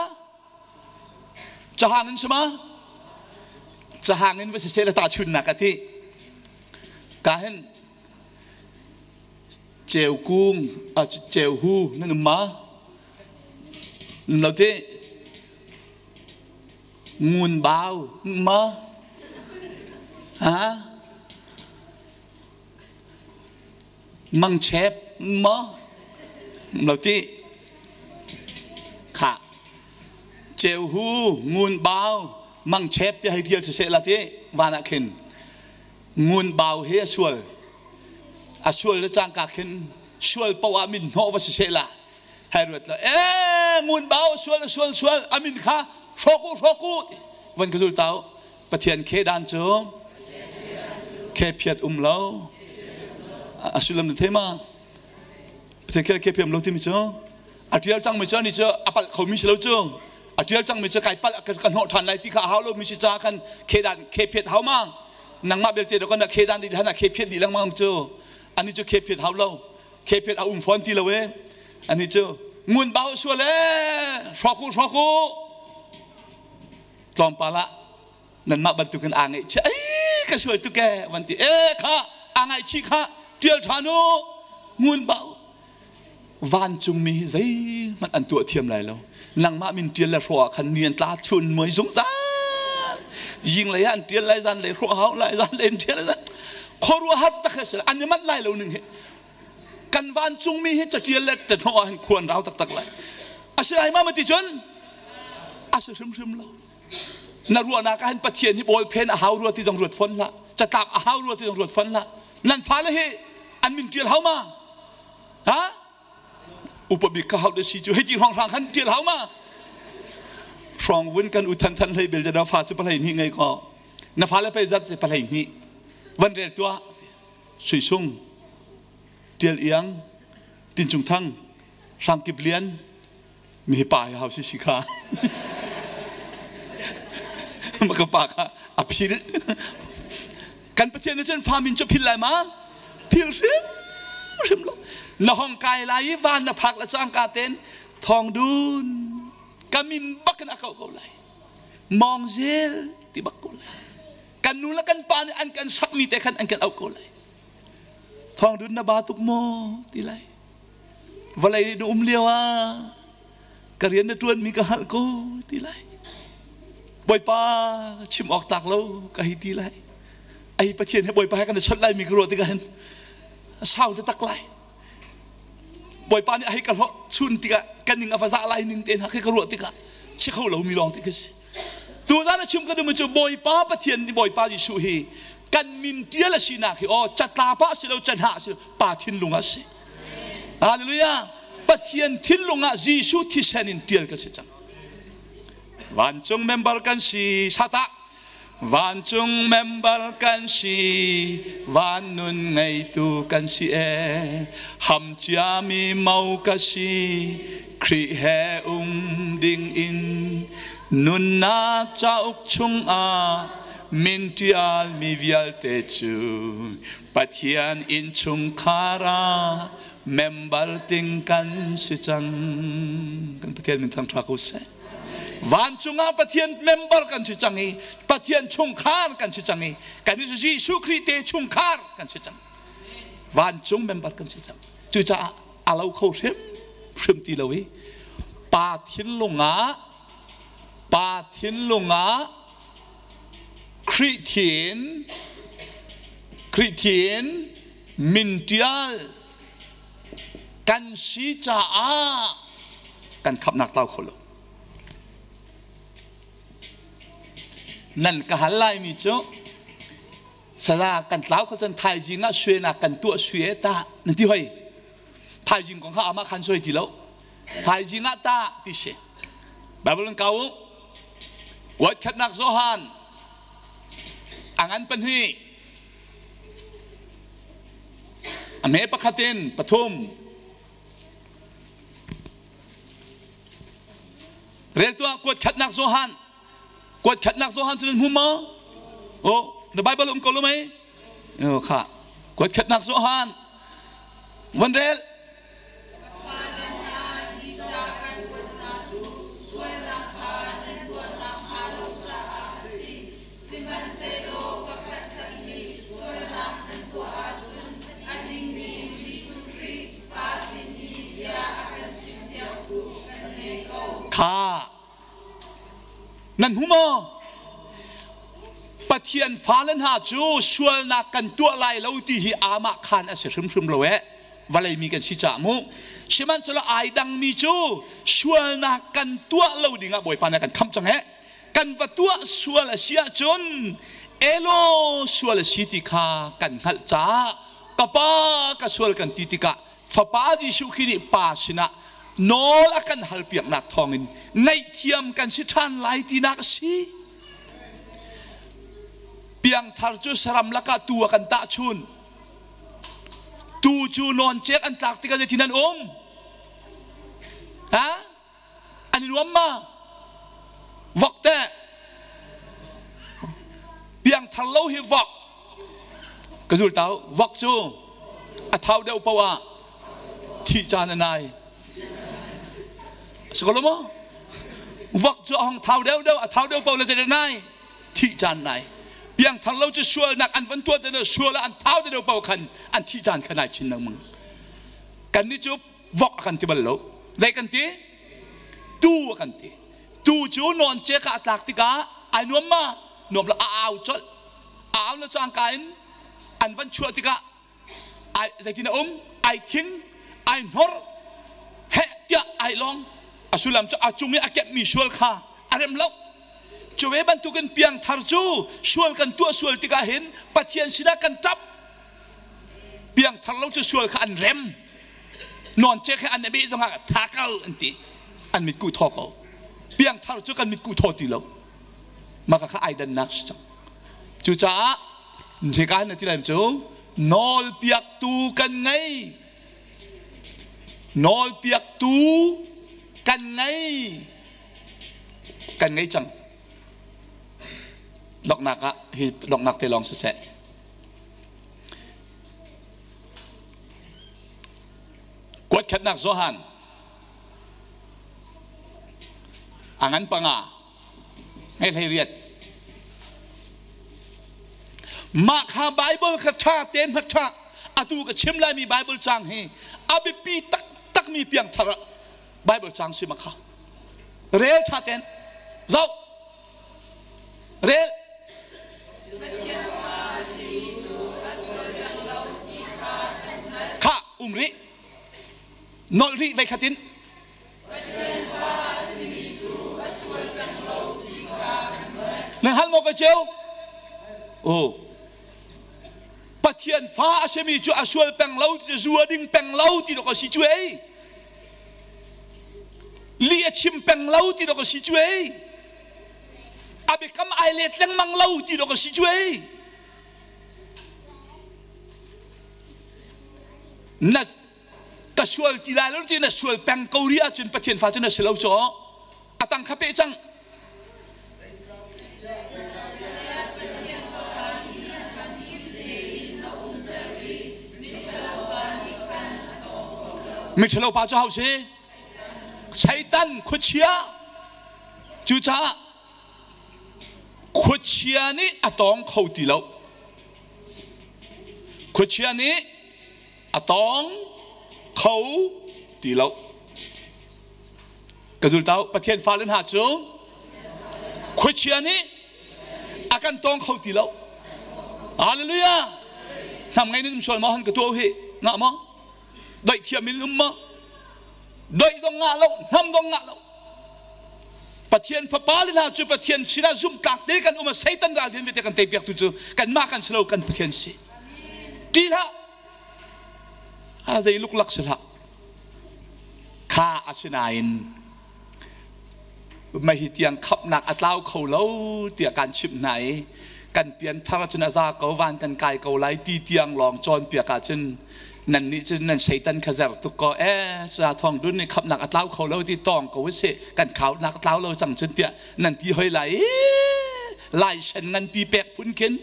A: Cahang in si ma? Cahang in va si seh la tahchunnak a ti. Ka hin ceu kung, ceu hu nan um ma? Lo te ngun bau ma? Ha? Mangchep ma? Lo ti kha ceu hu ngun bau mangchep ti hei tial siseh la ti van ah khin ngun bau he a sual a sual le cangka khin sual poah min hnawh va siseh la hei ruat la e ngun bau sual sual sual a min kha hrawk u hrawk u van ka zul tau Pathian khe dan cu khe phiat um lo a sullam na thei ma Pathian khe khe phiam lo timi cu a tial cangmi cu ani cu a palh khomi si lo cu a tial cangmi cu kai palh ka hnawh ṭhan lai ti kha a hau lomi si ca khan khe dan khe phiat hau ma nangmah belte do kan khe dan dih hana khe phiat dih lengmang cu ani cu khe phiat hau lo khe phiat a um fawn ti lo e ani cu ngun bau sual e hrawk u hrawk u tlawmpal ah nanmah bantukin aa ngaihchih ei ka sual tuk e van ti e kha aa ngaihchih kha ṭial ṭhan u ngun bau vancungmi hi zeihmanh an tuah thiam lai lo nangmah min ṭial le hrawh ah khan ni an tla chun muai zungzal ying lei ah an ṭial lai zan lei hrawh hau lai zan lei an ṭial lai khuaruahhar tak a si an i manh lai lo ning hi kan vancungmi hi caṭial le cahnawh ah hin khuan rau taktak lai a si lai ma ma ti cun a si hrimhrim lo na ruahnak ah hin Pathian hi bawl phen a hau rua ti zong ruat fawn hlah catlap a hau rua ti zong ruat fawn hlah nan fale hi an min ṭial hau ma ha upa bik ka hau de si cu hei ti hrawng hrang khan ṭial hau ma hrawng vun kan u than than hlei bel na fa cu palei hnih ngei ko na fale pei zat se palei hnih van rel tuah Sui Sung Ṭial Iang Tin Cung Thang Hrang Kip Lian mi pa hi hau si si kha ka pa kha a phil kan Pathian nih cun fa min cu phil lai ma phil hrim hrim lo na hong kai lai i van na phak la cangka ten thong dun ka min bak in a ko ko lai mong zel ti bak ko lai kan nu le kan pa nih an kan sakmi te khan an kan auh ko lai thong dun na ba tuk maw ti lai vawlei na um lio ah ka rian na ṭuanmi ka hngalh ko ti lai bawipa chim awk tak lo ka hei ti lai ai pathian he bawipa he kan i chawnh lai mi ka ruah tikah hin sau te tak lai bawipa nih a hei ka hlawh chun tikah ka ning a va zah lai ning te hna khi ka ruah tikah si kho lo mi lawng te khi si tu zan a chim ka duhmi cu bawipa pathian nih bawipa Jesuh hi kan min tial a sinak hi aw catla pa si lo canha si pa thinlung ah si Hallelujah. Pathian thinlung ah Jesuh thisen in tial ka si cang. Vancung member kan si sata. Vancung member kan si, van nun ngeitu kan si e. Ham ciami mau ka si, Khrih he um ding in nunnak cauk chungah min tialmi vialte cu Pathian innchungkhar ah member ting kan si cang. Kan Pathian min thangṭha ko seh. Vancung ah Pathian member kan si cang i Pathian chungkhar kan si cang i kan i Jesuh Khrih te chungkhar kan si cang. Vancung member kan si cang. Cucaah a lo kho hrim hrim ti lo i pa thinlung ah pa thinlung ah Khrih thin Khrih thin min ṭial kan si caah kan khamhnak tlau kho lo. Nan ka hal laimi cu sala kan tlau kha cun thaizing ah suainak kan tuah sui ta nan ti hoi. Thaizing kong kha amah khan suai ti lo. Thaizing ah ta ti si. Bible in kau u. Kuat khatnak Johan angan pahnih a me pakhat in pathum Rel tuah kuat khatnak Johan. Kuat khatnak Johan cu nan hmu maw? Oh, na Bible um ko lo mei? Oh, kha. Kuat khatnak Johan. Van rel.
C: Sihmanhsehlaw pakhatkhat nih sualnak nan tuah ahcun a dingmi Jesuh Khrih Pa sin i bia a kan chimpiaktu kan ngei ko.
A: Kha nan hmu maw? Pathian fale hna cu sualnak kan tuah lai lo ti hi amah khan a si hrimhrim lo eh. Vawlei mi kan si caah mu. Sihmanhsehlaw ai dangmi cu sualnak kan tuah lo dingah Bawipa nih a kan khamh cang eh. Kan va tuah sual a si ahcun elaw sual a si ti kha kan hngalh caah ka pa ka sual kan ti tikah Fapa Jesuh Khrih nih Pa sinah nawl a kan halpiaknak thawngin ngaihthiam kan si ṭhan lai tinak a si. Piangthar cu saram lakah tuu a kan tahchun. Tuu cu nawncek an tlak tikah zeitin an um? Ha? An i nuam ma? Vok teh? Piangthar lo hi vok. Ka zul tau, vok cu a thau deuh paoh ah thih caan a nai. Si ko lo maw? Vok cu a hong thau deuh deuh, a thau deuh paoh le zeidah nai? Thih caan nai. Piangthar lo cu sualnak an van tuah te sual ah an thau deuh paoh khan an thih caan kha nai chin lengmang. Kannih cu vok a kan ti bal lo. Zei kan ti? Tu a kan ti. Tu cu nawncek ah a tlak tikah ai nuam ma? Nuam lo a au colh. A au le cangka in an van chuah tikah ai zeitin a um? Ai thing, ai hnor, heh tiah ai long. A sullam cu a cung i a kemhmi sual kha a rem lo. Cu ve bantukin piangthar cu sual kan tuah sual tikah hin Pathian sinah kan ṭap. Piangthar lo cu sual kha an rem. Nawncek he an i beh zongah tha ko an ti. An mitkuh thaw ko. Piangthar cu kan mitkuh thaw ti lo. Mah kha ai dannak si cang. Cucaah hika na ti lai cu nawlpiaktu kan ngei. Nawlpiaktu kan ngei. Kan ngei cang. Donghnak ah hi donghnak te lawng siseh. Kuatkhatnak Johan a ngan panga ngai hlei riat mah kha Bible kha ṭha tein hma ṭha atu ka chim laimi Bible cang hi a biapi taktakmi piangthar ah Bible cang si ma kha rel ṭha tein zoh Rel. Kha um rih. Nolh rih vei khat in. Na hal maw ka ceu? Oh. Pathian fa a simi cu a sual peng lo, zu a ding peng lo ti dok a si cu ei. Li a chim peng lo ti dok a si cu ei. A biakam ai let lengmang lo ti dawk a si cu ei. Na ka sual ti lai lo ti na sual peng ko rih ahcun Pathian fa cu na si lo caw. A tang kha pe cang. Miṭhalo pa cu hau si? Satan khuachia. Cucaah khuachia nih a tawng kho ti lo. Khuachia nih a tawng kho ti lo. Ka zultau Pathian fale hna cu khuachia nih a kan tawng kho ti lo. Hallelujah! Hnam ngei nin sual maw han ka tuah hi ngah maw? Doih thiam in um maw? Doih zong ngah lo, hnam zong ngah lo. Pathian fapa le hna cu Pathian sinah zumhtlak te kan um a Satan ral din te kan tei piak tu cu kanmah kan si lo kan Pathian si. Ti hlah. A zei luklak si hlah. Kha asinain mei tiang khapnak a tlau kho lo tiah kan chimh hna i kan pianthar cun a za ko van kan kai ko lai ti tiang lawng cawnpiak ahcun nan nih cun nan Satan kha zer tuk ko e sa thong dun nih khapnak a tlau kho lo ti tawng ko si kan khaunak a tlau lo cang cun tiah nan ti hoi lai lai sen ngan pi pek phun khin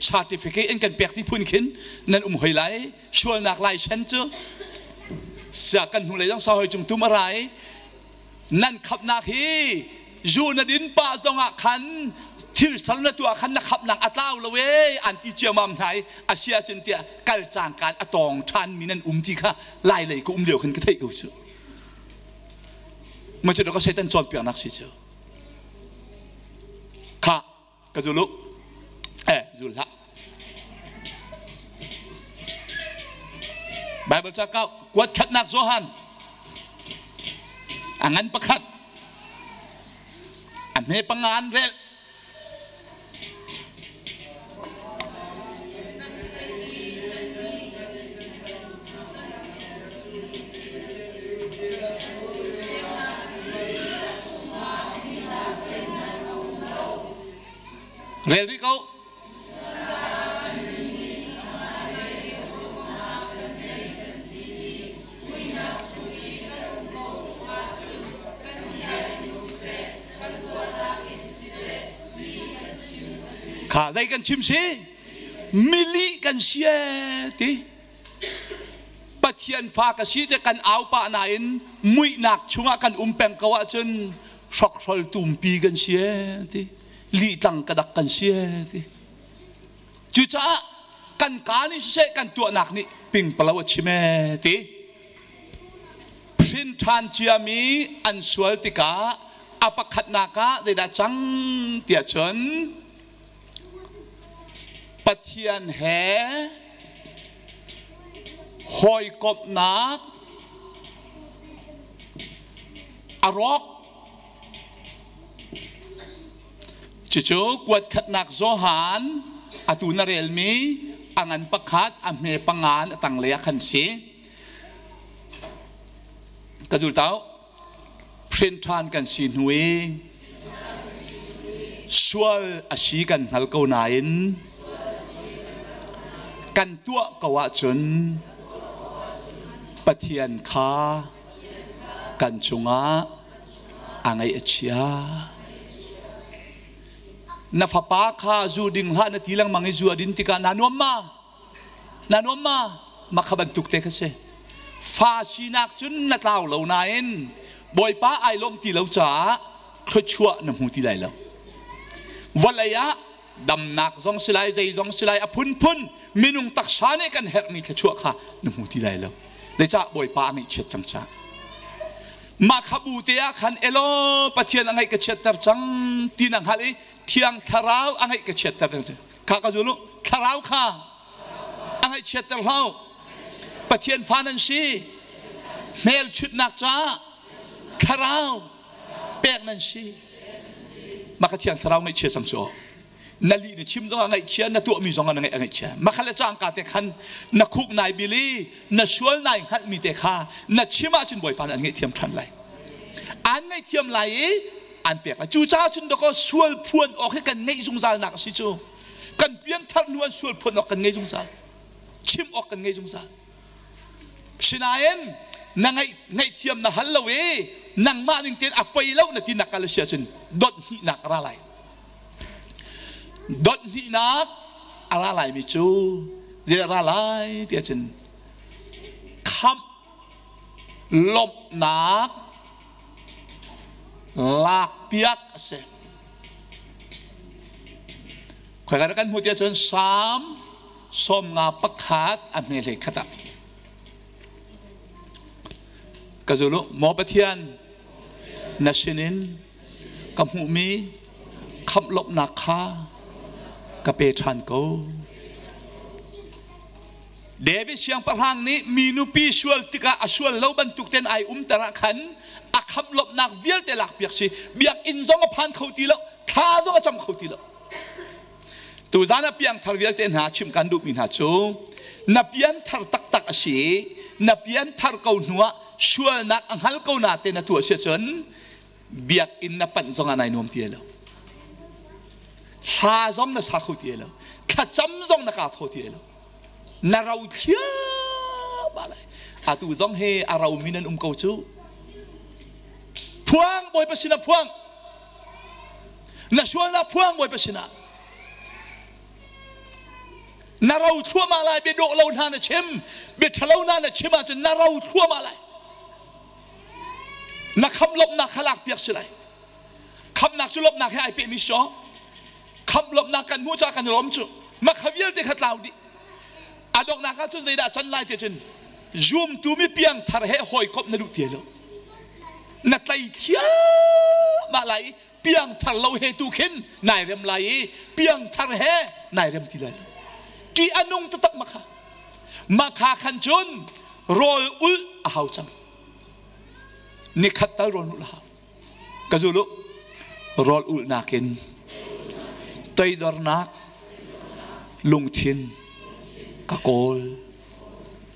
A: certificate in kan pek ti phun khin nan um hoi lai sualnak lai sen cu sia kan hnu lei zong sa hoi cung tum a rai nan khapnak hi zu na din pah zongah khan thil sal na tuah khan na khapnak a tlau lo e an ti ciamam hna i a sia cun tiah kal cangkaan a tawng ṭhan mi nan um ti kha lai lei ka um lio khan ka theih ko cu ma cu ka Satan cawnpiaknak si cu kha ka zul u eh zul hlah Bible ca kau kuat khatnak Johan a ngan pakhat a hme panga an rel Rel rih ko. Kha zei kan chim si? Mili kan si ti. Pathian fa ka si te kan au pah nain muihnak chungah kan um peng ko ahcun hrokhrol tumpi kan si ti lihtlang ka dak kan si ti cucaah kan ka nih siseh kan tuahnak nih pingpalo a chim ti hrin ṭhan ciami an sual tikah a pakhatnak ah zeidah cang tiah cun Pathian he hawikomhnak a rawk. Cucu kuatkhatnak Johan atu na relmi a ngan pakhat a hme pangan a tanglei ah khan si. Ka zul tau. Hrin ṭhan kan si hnu i sual a si kan hngal ko nain kan tuah ko ahcun Pathian kha kan cungah a ngaih a chia. Na fapa kha zu ding hlah na ti lengmang i zu a din tikah naa nuam ma? Na nuam ma? Mah kha bantuk te kha si. Fa sinak cun na tlau lo nain Bawipa ai lawm ti lo caah thluachuah na hmu ti lai lo. Vawlei ah damnak zong si lai, zei zong si lai, a phunphun minung taksa nih kan herhmi thluachuah kha na hmu ti lai lo. Zeicah Bawipa a ngaihchiat cang caah. Mah kha bu te ah khan elaw Pathian a ngaih ka chiatter cang ti na hngalh i Thiang Thlarau a ngaih ka chiatter cang. Kha ka zul u. Thlarau kha a ngaihchiatter hlah Pathian fa nan si. Hmelchunhnak caah thlarau pek nan si. Mah kha thiang thlarau ngaihchia cang cu. Na lih na chim zongah ngaihchia, na tuahmi zongah na ngaih a ngaihchia. Mah kha le cangka te khan na khuk nai bil i na sual nai hngalhmi te kha na chim ahcun Bawipa nih an ngaihthiam ṭhan lai. An ngaihthiam lai i an pek lai. Cucaah cun dakaw sual phuan awk hi kan ngeih zungzalnak a si cu. Kan pianthar hnu an sual phuan awk kan ngei zungzal. Chim awk kan ngei zungzal. Sinain na ngaih ngaihthiam na hal lo i nangmah ning tein a poi lo na ti nak kal a si ahcun dot hnihnak a ra lai. Dot hnihnak a ra laimi cu zei a ra lai ti ahcun khamh lawmhnak lakpiak a si. Khoika kan hmuh tiah cun Salm 51 a hme hlei khat ah ka zul u maw Pathian na sinin ka hmuhmi khamh lawmhnak kha ka pe ṭhan ko. David siangpahrang nih mi nupi sual tikah a sual lo bantuk ten ai umter ah khan a khamh lawmhnak vialte lakpiak si. Biakinn zong a phan kho ti lo, thla zong a cam kho ti lo. Tuzan ah piangthar vialte hna chim kan duhmi hna cu na pianthar taktak a si i na pianthar ko hnuah sualnak a hngal ko na te na tuah si ahcun biakinn na panh zongah nai nuam ti lo. Thla zong na sa kho ti lo. Thlacam zong na kaa thaw ti lo. Na ro thliahmah lai. Atu zong he a romi nan um ko cu. Phuang Bawipa sinah phuang. Na sualnak phuang Bawipa sinah. Na ro thluahmah lai bia dawh lo hna na chim, bia ṭhalo hna na chim ahcun na ro thluahmah lai. Na khamh lawmhnak kha lakpiak si lai. Khamhnak cu lawmhnak he ai pehmi si aw. Khamh lawmhnak kan hmuh caah kan i lawm cu. Mah kha vialte kha tlau dih. A donghnak ah cun zeidah can lai ti cun zumtu mi piangthar he hawikomh na duh ti lo. Na tlai thiahmah lai i piangthar lo he tu khin nai rem lai i piangthar he nai rem ti lai lo. Ṭih a nung taktak ma kha. Mah kha khan cun rawl ulh a hau cang. Nikhat tal rawl ulh a hau. Ka zul u. Rawl ulhnak in toidornak lungthin ka kawl.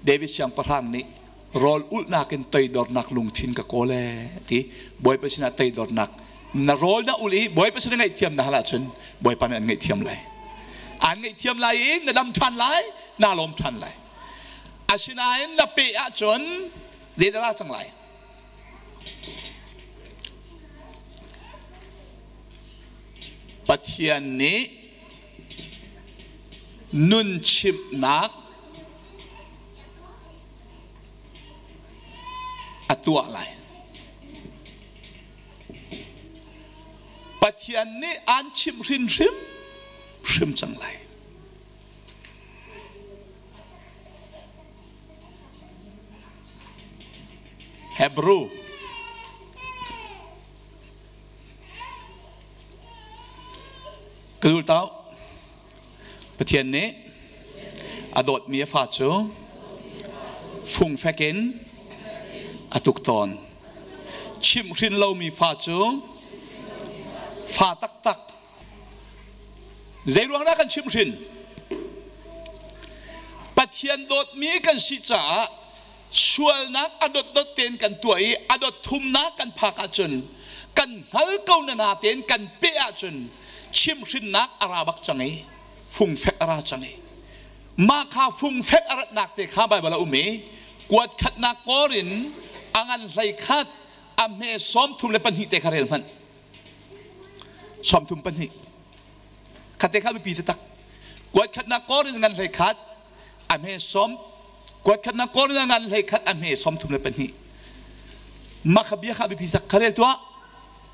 A: David siangpahrang nih rawl ulhnak in toidornak lungthin ka kawl ee ti. Bawipa sinah toidornak na rawl na ul i Bawipa sinah ngaihthiam na hal ahcun Bawipa nih an ngaihthiam lai. An ngaihthiam lai i na dam ṭhan lai, naa lawm ṭhan lai. Asinain na peh ahcun zeidah ra cang lai? Pathian nih nun chimhnak a tuah lai. Pathian nih aan chimh hrim hrim cang lai. Hebrew Ka dul tau Pathian nih a dawtmi a fa cu fungfek in a tuk tawn. Chimhhrin lomi fa cu fa taktak Zeiruang dah kan chimhhrin? Pathian dawtmi kan si caah sualnak a dotdot tein kan tuah i a dot thumnak kan phak ahcun kan hngal ko na na tein kan peh ahcun chimhhrinnak a ra bak cang i fungfek a ra cang i mah kha fungfek a ratnak te kha Baibal a um i kuat khatnak kawr in a ngan hlei khat a hme 34 te kha rel hmanh 32 khat te kha biapi taktak kuat khatnak kor in ngan hlei khat a hme sawm kuat khatnak kor in ngan hlei khat a hme 32 mah kha bia kha biapi tak kha rel tuah.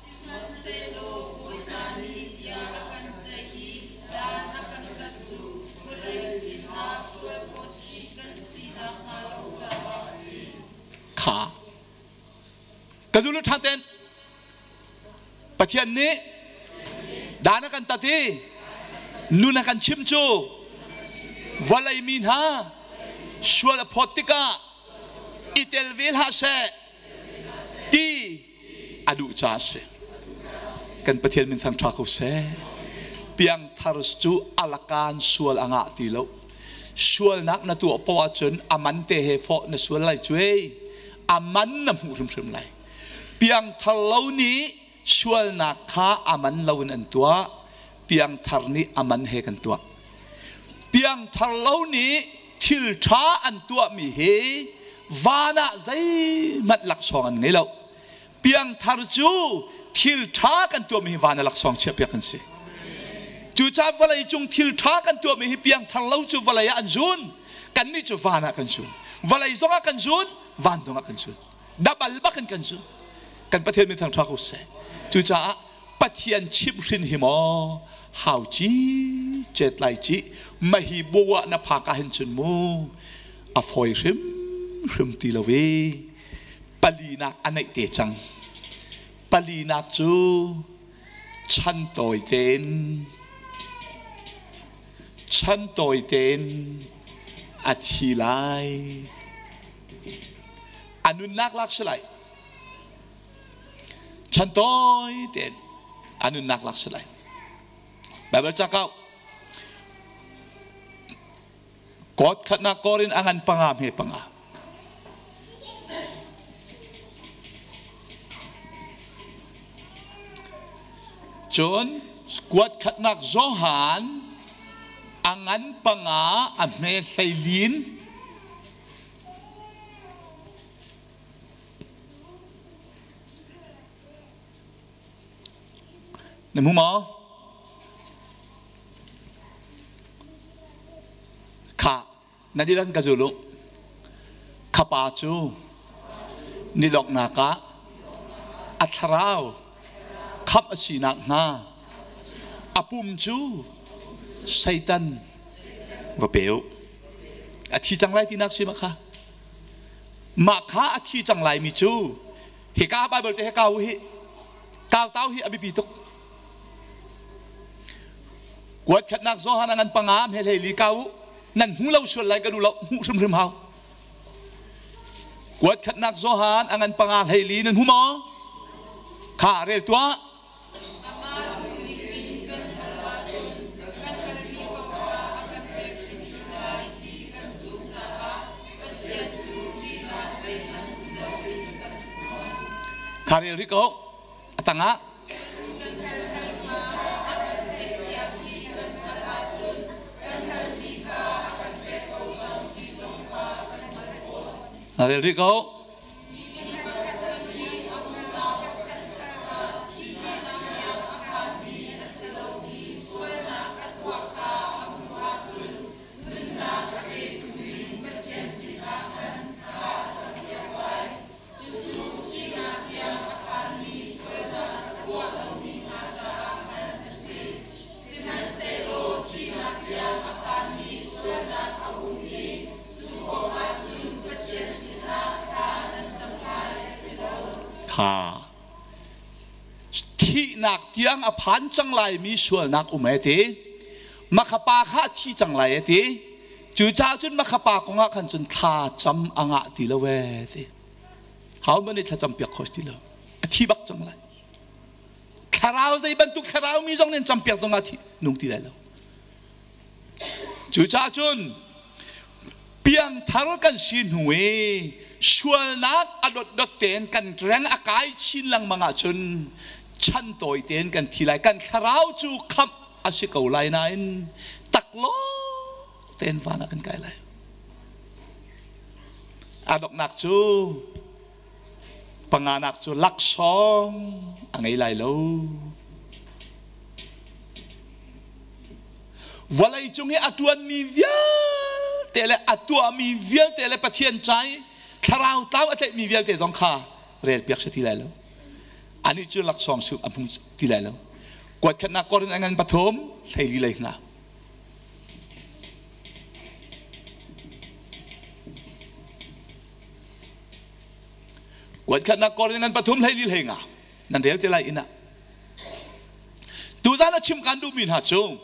C: Sihmanhsehlaw Bawipa nih bia a kan ceih i dan a kan tat cu vawlei sinah sual phawt chih kan si nakhnga lo caah a si.
A: Kha ka zulu ṭha ten Pathian nih dan a kan tat i nun a kan chim cu vawlei mi hna sual a phawt tikah i tel ve hlah seh ti a duh caah a si. Kan Pathian min thang ṭha ko seh. Piangthar cu alakan sual a ngah ti lo. Sualnak na tuah poah ahcun a man te he fawh na sual lai cu ei. A man na hmuh hrimhrim lai. Piangthar lo nih sualnak kha a man loin an tuah. Piangthar nih a man he kan tuah. Piangthar lo nih thil ṭha an tuahmi hi van ah zeihmanh laksawng an ngei lo. Piangthar cu thil ṭha kan tuahmi hi van ah laksawng chiahpiak kan si. Cucaah vawlei cung thil ṭha kan tuahmi hi piangthar lo cu vawlei ah an zun. Kannih cu van ah kan zun. Vawlei zong ah kan zun, van zong ah kan zun. Dabal bak in kan zun. Kan Pathian min thangṭha ko seh. Cucaah Pathian chimhhrin hi maw hau ci cet lai ci mahi buah na phak ah hin cun mu a fawi hrim hrim ti lo i palinak a neih te cang. Palinak cu chan tawi tein chan tawi tein a thi lai. A nunnak lak si lai. Chan tawi tein a nunnak lak si lai. Bible ca kau Kawt khatnak Korin a ngan panga hme panga. Cun kuat khatnak Johan a ngan panga a hme hleilin. Na hmu maw? Kha na dilan ka zul u. Kha pa cu niloknak ah a thlarau khamh a sinak hnga a pum cu Satan va pe u. A thi cang lai tinak si ma kha? Mah kha a thi cang lai mi cu hika Bible te he kau hi kau tau hi a biapi tuk. Kuat khatnak Johan ngan panga he hlei li kau nan hmu lo sual lai ka duh lo hmuh hrimhrim hau. Kuat khatnak Johan a ngan panga hlei li nan hmu maw? Kha rel tuah.
C: Amah duhning in kan hal ahcun kan halmi paoh kha a kan pek hrimhrim lai ti kan zumh caah Pathian cu ṭihnak zeihmanh um loin kan hmuh.
A: Kha rel rih ko. A tangah
C: Kan halmi kha a kan theihpiak ti kan hngalh ahcun kan halmi kha a kan pek ko cang ti zong kha kan hngalh fawn.
A: Rel rih ko.
C: Sihmanhsehlaw thihnak tiang a phanmi sualnak a um i cu kong ahcun Pathian sinah thla nan cam lai ka ti lo.
A: Kha thihnak tiang a phan cang laimi sualnak um e ti. Makha pa kha a thi cang lai e ti. Cucaah cun makha pa kong ah khan cun thla cam a ngah ti lo e ti. How many thlacam piak kho ti lo. A thi bak cang lai. Thlarau zei bantuk thlarau mi zong nih campiak zong ah nung ti lai lo. Cucaah cun piangthar kan si hnu i sualnak a dotdot tein kan reng a kai chin lengmang ahcun chan tawi tein kan thi lai. Kan thlarau cu khamh a si ko lai nain taklaw tein van ah kan kai lai. A donghnak cu Panganak cu laksawng a ngei lai lo. Vawlei cung i a ṭuanmi vialte le a tuahmi vialte le Pathian ca i thlarau tlau a tlaihmi vialte zong kha relpiak si ti lai lo. Anih cu laksawng su a hmu ti lai lo. Kuatkhatnak Korin a ngan pathum hleili lei hna. Kuatkhatnak Korin ngan pathum hlei li hlei nga nan rel te lai inn ah. Tuzan a chim kan duhmi hna cu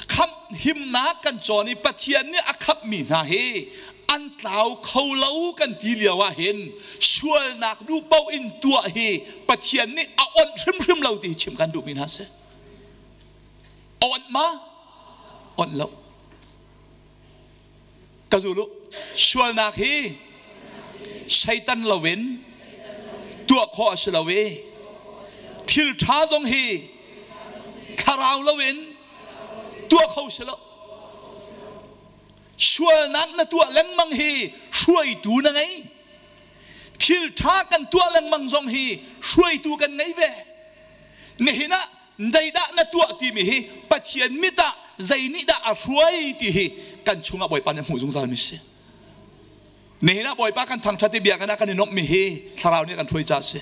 A: khamh himnak kan cawn i Pathian nih a khamhmi hna hi an tlau kho lo kan ti lio ah hin sualnak duh paoh in tuah hi Pathian nih a onh hrimhrim lo ti hi chim kan duhmi hna si. Onh ma? Onh lo. Ka zul u. Sualnak hi Satan loin tuah khawh a si lo i thil ṭha zong hi thlarau loin tuah kho si lo. Sualnak na tuah lengmang hi hruaitu na ngei. Thil ṭha kan tuah lengmang zong hi hruaitu kan ngei ve. Nihin ah zeidah na tuah timi hi Pathian mit ah zei nih dah a hruai ti hi kan chungah Bawipa nih a hmuh zungzal mi si. Nihin ah Bawipa kan thangṭhat i biakinn ah kan i nuamhmi hi Thlarau nih a kan hruai caah a si.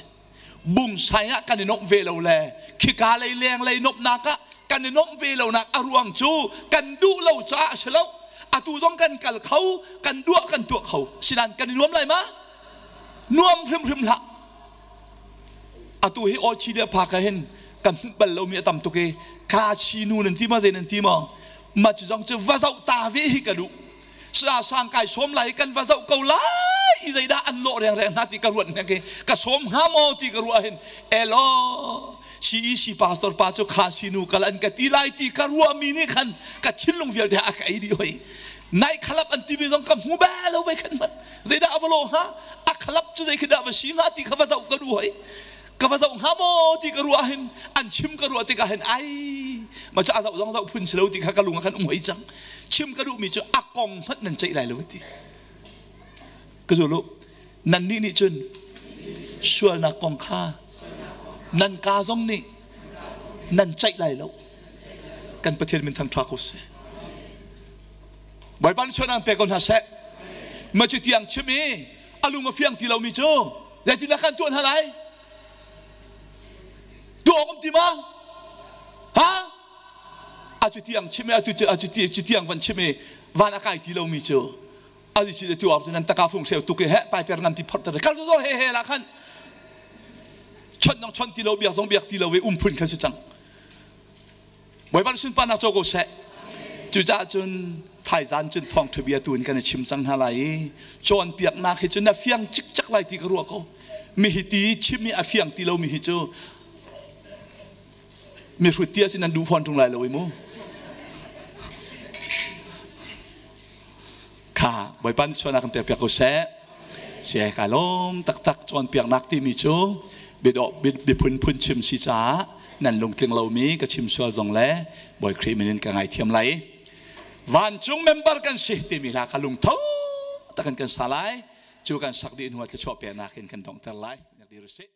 A: Bungsai ah kan i nuamh ve lo le khika lei leng lei nuamhnak ah kan i nuamh ve lonak a ruang cu kan duh lo caah a si lo. Atu zong kan kal kho, kan duah kan tuah kho. Sinain kan i nuam lai ma? Nuam hrimhrim hlah. Atu hi Australia phak ah hin kan hmuh bal lomi a tam tuk i ka chi nu nan ti ma zei nan ti maw mah cu zong cu va zoh ta ve hi ka duh. Sila sang kai sawm lai kan va zoh ko lai. I zeidah an lawh rengreng hna ti ka ruat hnek i ka sawm hnga maw ti ka ruah hin elaw CEC pastor pa cu kha sinu kal an ka ti lai ti ka ruahmi nih khan ka thinlung vialte a ka ei dih hoi. Nai khalap an timi zong ka hmu bal lo ve khan hmanh. Zeidah a va lawh hnga? A khalap cu zei khi dah va si hnga ti kha va zoh ka duh hoi. Ka va zoh hnga maw ti ka ruah hin an chim ka ruah tikah hin ai ma cu a zoh zong zoh phun si lo ti kha ka lung ah khan um hoi cang. Chim ka duhmi cu a kong hmanh nan ceih lai lo ti. Ka zulu nannih nih cun sualnak kong kha nan ka zong nih nan ceih lai lo. Kan Pathian min thangṭha ko seh. Bawipa nih sualnak pe ko hna seh. Ma cu tiang chim i a lung a fiang ti lomi cu zeitindah kan tuah hna lai? Tuah awk um ti ma? Ha? A cu tiang chim i a cu tiang van chim i van a kai ti lomi cu a si tu ar nan taka fung seu tuk he pai per ngam ti phot kal zo he he la khan chon nong chon ti lo biak zong biak ti lo ve um phun khan si cang. Bawipa sunparnak co ko seh. Cucaah cun thaizan cun thawngṭha bia tu in kan i chim cang hna lai i cawnpiaknak hi cu na fiang cikcek lai ti ka ruah ko. Mi hi ti chim i a fiang ti lomi hi cu mi hrut ti ahcun nan duh fawn ṭung lai lo i mu. Kha Bawipa nih sualnak kan pekpiak ko seh. Sia ka lawm taktak. Cawnpiaknak timi cu biadawh biphun phun chim si caah nan lungtling lomi ka chim sual zong le Bawi Khrih min in ka ngaithiam lai. Vancung member kan si timi hla ka lungtho takin kan sa lai. Cu kan sak dih hnu ah thluachuah peknak in kan donghter lai. Yak dir usih.